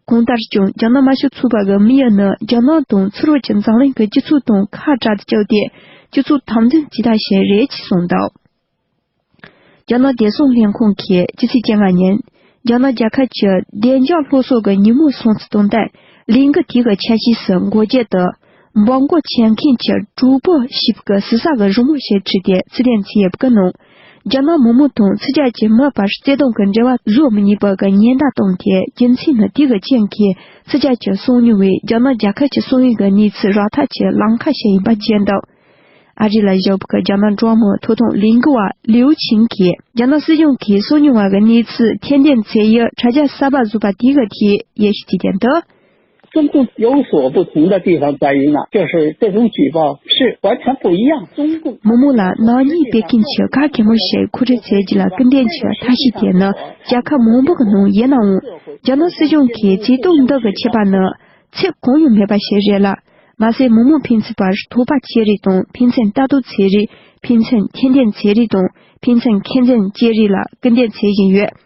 གང་ལྟར་ཀྱང་རྒྱ་ནག་དམར་ཤོག་ཚོགས་པ་གི་དམིགས་ཡུལ་ནི་རྒྱ་ནག་དང་ཕྱི་རོལ་གྱི་འཛམ་གླིང་གི་སྤྱི་ཚོགས་དང་ཁ་བྲལ་དུ་བཅུག་སྟེ། སྤྱི་ཚོགས་དམ་འཛིན་བྱེད་ཐབས་ཤིག་རེད་ཅེས་གསུངས་འདུག་རྒྱ་ནག་བདེ་སྲུང་ལྷན་ཁང་གིས་ཕྱི་ཚེས་བཅོ་ལྔ་ཉིན། རྒྱ་ནག་རྒྱལ་ཁབ་ཀྱི་བདེ་འཇགས་སླར་གསོ་གི་ཉིན་མོ་སྲུང་བརྩི་གཏོང་སྟངས་ལས་འགུལ་དེ་གི་ཆ་ཤས་སུ་འགོ་ཁྲིད་དུ། འབོད་འགོག་བྱེད་མཁན་གྱི་གྲོགས་པོ་ཞེས་པའི་ཞེ་ས་གི་རི་མོ་ཞིག་བྲིས་ཏེ་ཕྱིར་འཐེན་བྱས་ཡོད་པའི་ནང་། རྒྱ་ནག་མི་མང་དང་ཕྱི་རྒྱལ་གྱི་མིའི་བར་བརྩེ་དུང་གི་འབྲེལ་བ་བཟོ་མི་ཉན་པ་གི་ཉེན་བརྡ་བཏང་སྟེ། རྒྱུ་མཚན་ནི་དེ་གི་རྐྱེན་གྱིས་ཕྱི་རྒྱལ་གྱི་སང་ཉིན་བའི་རྒྱ་ནག་རྒྱལ་ཁབ་ཀྱི་སང་ཉིན་གྱི་གནས་ཚུལ་རག་ཐབས་ཀྱི་ལམ་ཁ་ཞིག་ཡིན་པ་བརྗོད་འདུག་ཨ་རི་ལ་བཞུགས་པའི་རྒྱ་ནག་འགྲོ་བ་མིའི་ཐོབ་ཐང་ལས་འགུལ་བ་ལིའུ་ཆིང་གིས། རྒྱ་ནག་སྲིད་གཞུང་གིས་སང་ཉིན་བར་གྱི་གནས་ཚུལ་ཐེར་འདོན་བྱེད་ཡུལ་དྲ་རྒྱ་གསར་པ་བཟོས་པ་དེ་གི་ཐད་ཡིད་ཆེས་བྱེད་ཀྱིན་འདུག 中共有所不同的地方在于哪？就是这种举报是完全不一样。中共 མི་མང་ལ་ནག་ཉེས་སྤེལ་མཁན་གྱི་ག་གེ་མོ་ཞིག་མཁོ་སྤྲོད་བྱེད་རྒྱུ་ལ་སྐུལ་འདེད་ཀྱི་ཐབས་ཤེས་དེ་ནི་རྒྱལ་ཁབ་མང་པོ་གི་ནང་ཡིན་ནའང་། རྒྱ་ནག་སྲིད་གཞུང་གིས་བྱེད་སྟངས་འདི་གི་ཁྱད་པར་ནི་ཚད་གང་ཡང་མེད་པ་ཞིག་རེད་ལ། མ་ཟད་མི་མང་ཕན་ཚུན་བར་དོགས་པ་སྐྱེ་རིགས་དང་། ཕན་ཚུན་ལྟ་རྟོག་བྱེད་རིགས། ཕན་ཚུན་ཐེར་འདོན་བྱེད་རིགས་དང་། ཕན་ཚུན་མཁྱེན་རྐྱང་བྱེད་རིགས་ལ་སྐུལ་འདེད་བྱེད་བཞིན་ཡོད།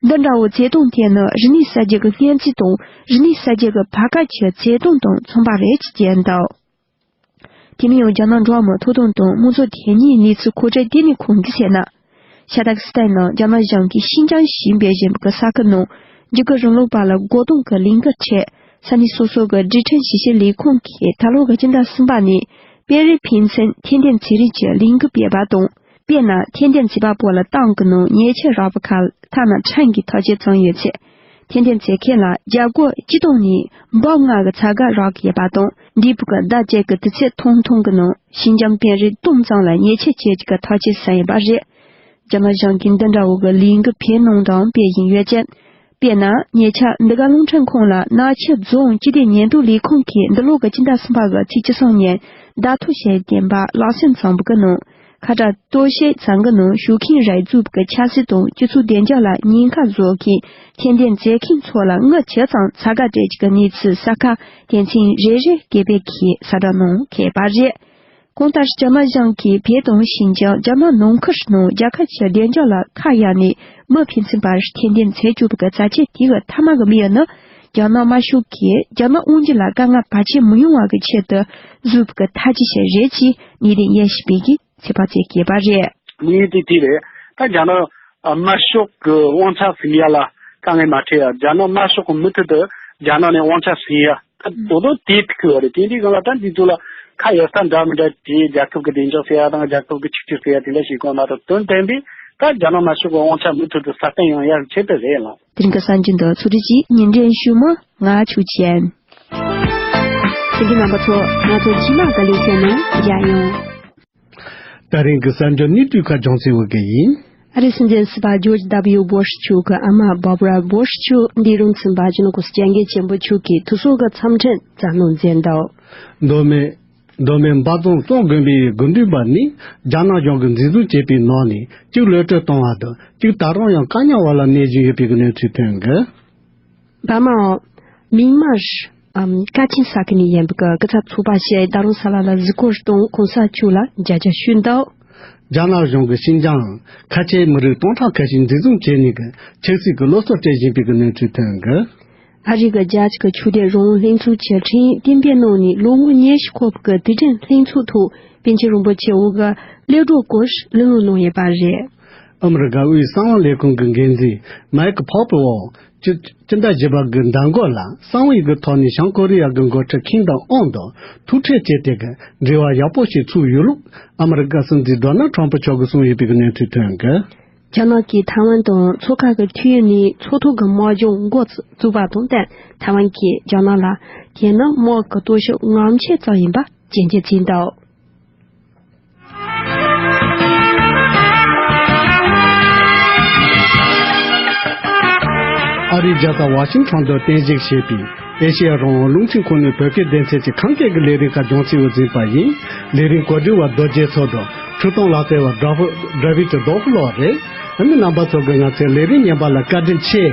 འདི་འདྲ་བོ་བྱེད་སྟངས་དེ་ནི་རིག་གནས་གསར་བརྗེ་གི་སྙིང་བཅུད་དང་། རིག་གནས་གསར་བརྗེ་གི་བར་སྐབས་ཀྱི་བྱེད་སྟངས་དང་མཚུངས་པ་རེད་ཅེས་བརྗོད་འདུག་དེ་མིན་ཡང་རྒྱ་ནག་འགྲོ་བ་མིའི་ཐོབ་ཐང་དང་དམངས་གཙོ་དེ་གཉིས་གནས་ཚུལ་མཁོ་སྤྲོད་ལྟེ་གནས་ཁང་གིས་བཤད་ན། ཤ་སྟག་སི་ཐན་ནང་རྒྱ་ནག་གཞུང་གིས་ཤིན་ཅང་ཞེས་འབོད་བཞིན་པའི་ས་ཁུལ་ནང་འཇིགས་སྐུལ་རིང་ལུགས་པ་ལ་རྒོལ་རྡུང་གི་ལས་འགུལ་ཁྲོད། ས་གནས་སོ་སོ་གི་སྒྲིག་ཁྲིམས་ཞིབ་བཤེར་ལས་ཁུངས་ཀྱིས་ད་ལོ་གི་སྤྱི་ཟླ་གསུམ་པ་ནས་པེ་རི་ཕན་ཚུན་ཐེར་འདོན་བྱེད་རིགས་ཀྱི་ལས་འགུལ་སྤེལ་བ་དང་། དཔེར་ན། ཐེར་འདོན་བྱེད་པ་པོ་ལ་ཏང་གི་ནང་ཉེས་ཆད་རག་པའི་ཁར་ཐ་ན་ཁྲིམས་ཀྱི་ཐག་གཅོད་ཙམ་ཡོད་ཚེ། ཐེར་འདོན་བྱེད་མཁན་ལ་རྒྱ་སྒོར་སྤྱི་བཏང་ནས་འབུམ་ལྔ་གི་ཚད་བརྒལ་རག་གི་ཡོད་པ་དང་། འདས་པའི་ཟླ་གཅིག་གི་དུས་ཚོད་ཐུང་ཐུང་གི་ནང་ཤིན་ཅང་པེ་རི་བདུན་ཙམ་ལ་ཉེས་ཆད་བཅད་རྒྱུ་གི་ཐག་གཅོད་བྱས་ཡོད་པ་རེད། རྒྱ་ནག་གཞུང་གིས་འདི་འདྲ་བོ་གི་ལས་འགུལ་འཕེལ་གནང་དང་སྤེལ་བཞིན་ཡོད་ཅིང་། དཔེར་ན། ཉེ་ཆར་འདི་ག་རླུང་འཕྲིན་ཁང་ལ་ནག་ཆུ་རྫོང་སྤྱི་བདེ་ཉེན་རྟོག་ལས་ཁུངས་ཀྱིས་འདི་ལོ་གི་སྤྱི་ཟླ་གསུམ་པ་གི་ཚེས་བཅུ་གསུམ་ཉིན་བརྡ་ཐོ་ཞིག་བཏོན་པ་ལག་སོན་བྱུང་བ་གི་ནང་། ཁ་བྲལ་གཏོར་བཤིག་བྱེད་མཁན་ནང་ཞུགས་མཁན་རིགས་ཚོའི་གི་ཆབ་སྲིད་དང་སྤྱི་ཚོགས་བདེ་འཇགས་ལ་ཉེན་ཁ་བཟོ་མཁན་ཐེར་འདོན་མཛད་མཁན་ཚོ་ལ་དངུལ་ཇི་ཙམ་ཚ་ག་སྤྲད་ཀྱི་གནས་ཚུལ་གསལ་ཁ་དོན་ཚན་རེ་རེ་བརྒྱུད་སྤེལ་གྱིས་གསལ་བསྒྲགས་གནང་གི་ཡོད་པ་རེད། གང་ལྟར་རྒྱ་ནག་གཞུང་གིས་བོད་དང་ཤིན་ཅང་རྒྱ་ནག་ནང་ཁུལ་ནང་རྒྱལ་ཁབ་ཀྱི་བདེ་འཇགས་ལ་ཁ་གཡར་ནས་མི་ཕན་ཚུན་བར་ཐེར་འདོན་མཛད་བཅུག་པའི་བྱ་སྤྱོད་དེ་གི་མཐའ་མ་གི་དམིགས་ཡུལ་ནི། རྒྱ་ནག་དམར་ཤོག་གིས་རྒྱ་ནག་དབང་སྒྱུར་ལ་དཀའ་ངལ་བར་ཆད་མི་ཡོང་བ་གི་ཆེད་དུ་བཟོས་པའི་གི་ཐབས་ཇུས་ཤིག་རེད་ཅེས་ཉེ་དུས་ཡེ་ཤུ་པེ་གིས་ཚོད་དཔག་བྱེད་ཀྱི་ཡོད་པ་རེད། དམིགས་ཡུལ་དེ་དེ་རེད། ད་རྒྱ་ནག་དམར་ཤོག་གི་དབང་ཆ་ཟིན་ཡ་ལ་དཀའ་ངལ་མ་འཕྲད་ཡ། རྒྱ་ནག་དམར་ཤོག་གི་མུ་མཐུད་དུ་རྒྱ་ནག་ནས་དབང་ཆ་ཟིན་ཡ། ད་དོ་དོ་དེ་ཐུག་གི་རེད། དེ་འདྲའི་སྒང་ལ་ད་འདི་ཚོ་ལ་ཁ་གཡར་ས་འདྲ་མི་འདྲ་དེ་རྒྱལ་ཁབ་ཀྱི་བདེ་འཇགས་ཟེར་ཡ་དང་རྒྱལ་ཁབ་ཀྱི་ཆིག་སྒྲིལ་ཟེར་ཡ་དེ་འདྲ་ཞིག་གོ་མ་གཏོགས། དོན་དམ་པའི་ད་རྒྱ་ནག་དམར་ཤོག་གི་དབང་ཆ་མུ་མཐུད་དུ་སྲ་བརྟན་ཡོང་ཡ་ཆེད་དུ་རེད་ལགས། དེ་རིང་གི་གསར་འགྱུར་འདི་ཚོགས་སྒྲིག་གིས་སྙན་སྒྲོན་ཞུས་མི་ང་ཆོས་ཅན། ཚེ་འདི་རྣམ་པ་ཚོ། ང་ཚོ་རྗེས་མ་གི་ལེ་ཚན་ནང་མཇལ་ཡོང་། ད་རིང་གི་གསར་འགྱུར་ནི་དུས་ཁ་བྱུང་ཚེ་བོད་སྐད་ཡིན། ཨ་རིའི་སྲིད་འཛིན་ཟུར་པ་ཇོརྗ་ཌབ་ལིའུ་སྦོ་ཤི་མཆོག་གི་ཨ་མ་བྷར་བྷ་ར་སྦོ་ཤི་མཆོག་འདས་རུང་ཚུན་པ་ཅི་ནུ་ཀུ་སི་རྒྱལ་གྱི་ཆེན་པོ་མཆོག་གིས་ཐུགས་གསོ་གི་འཚམས་འཕྲིན་བསྩལ་གནང་མཛད་འདུག་མདོ་སྨད། མདོ་སྨད་འབའ་རྫོང་གཙང་དགོན་པའི་དགོན་སྡེ་བར་ནས་རྒྱ་ནག་གཞུང་གིས་འཛིན་བཟུང་བྱས་པའི་ནང་ནས་གཅིག་གློད་གྲོལ་བཏང་བ་དང་གཅིག་ད་རུང་ཡང་བཀག་ཉར་འོག་ལ་གནས་བཞིན་ཡོད་པའི་གནས་ཚུལ་ཐོན་གི། འབར་མའོ། མིང་མར། ཨམ། ཀ་ཆེན་ས་ཁུལ་ནས་ཡིན་པའི་སྐུ་ཚབ་ཚོགས་པ་ཞིག་ད་རུང་ས་ལ་ལ་གཟིགས་སྐོར་དང་གོང་ས་མཆོག་ལ་མཇལ་བཅར་ཞུས་འདུག་རྒྱ་ནག་གཞུང་གིས་ཤིན་ཅང་ཁ་ཆེའི་མི་རིགས་སྟོང་ཕྲག་ཁ་ཤས་འཛིན་བཟུང་བྱས་ནས་ཀྱི་ཆབ་སྲིད་ཀྱི་སློབ་གསོ་སྤྲད་བཞིན་པའི་གནས་ཚུལ་ཐོན་གི། ཨ་རི་གི་རྒྱལ་སྤྱི་གི་ཆོས་དད་རང་དབང་ལྷན་ཚོགས་ཀྱི་ཁྲིམས་གཏན་འབེབས་གནང་ནས་ལོ་ངོ་ཉི་ཤུ་འཁོར་བའི་དུས་དྲན་ལྷན་ཚོགས་ཐོག་པཎ་ཆེན་རིན་པོ་ཆེ་འོག་གི་གློད་གྲོལ་སྐོར་གླེང་སློང་གནང་ཡོད་པ་རེད། ཨ་མི་རི་ཀ་དབུས་གསང་བ་ལས་ཁུངས་ཀྱི་འགན་འཛིན་མའེ་ཀི་ཕོ་པོ་ཨོ། སྤྱི་སྤྱི་ཟླ་བཞི་པ་གི་ཟླ་འགོ་ལ་གསང་བའི་གི་ཐོག་ནས་བྱང་ཀོ་རི་ཡ་གི་འགོ་ཁྲིད་ཁིམ་དང་ཨོང་དང་ཐུག་འཕྲད་བྱས་ཏེ་གི་འབྲེལ་བ་ཡག་པོ་ཞིག་ཚུགས་ཡོད་ལུགས་ཨ་མི་རི་ཀ་སྲིད་འཛིན་ཌོ་ནལ་ཊམ་པ་མཆོག་གིས་གསུངས་ཡོད་པའི་གི་གནས་ཚུལ་ཐོན་གི། རྒྱ་ནག་གིས་ཐའེ་ཝན་དང་མཚོ་ཁ་གི་ཁྲིམས་ཡིག་ནས་མཚོ་ཐོག་གི་དམག་སྦྱོང་འགོ་བཙུགས་པ་དང་བསྟུན་ཐའེ་ཝན་གྱིས་རྒྱ་ནག་ལ་དེ་ནི་དམག་གི་སྟོབས་ཤུགས་ངམ་ཤས་ཙམ་ཡིན་པ་རྒྱུན་འཁྱོངས་བྱས་འདུག་ཨ་རིའི་རྒྱལ་ས་ཝ་ཤིང་ཊོན་དུ་རྟེན་གཞི་བྱས་པའི་ཨེ་ཤེ་ཡ་རང་དབང་རླུང་འཕྲིན་ཁང་ནས་བོད་སྐད་སྡེ་ཚན་གྱི་ཁམས་སྐད་ཀྱི་ལས་རིམ་ཁག་སྦྱོང་ཚིག་འོ་འཛིན་པ་ཡིན། ལས་རིམ་གོ་སྒྲིག་པ་རྡོ་རྗེ་མཚོ་དང་འཕྲུལ་གཏོང་ལག་རྩལ་བ་སྒྲ་ཕུ་སྒྲ་བི་ཏི་རྡོ་ཕུ་ལོ་རེད། ཨ་ནི་རྣམ་པ་ཚོ་གིས་ང་ཚོའི་ལས་རིམ་ཉན་པ་ལ་བཀའ་དྲིན་ཆེ།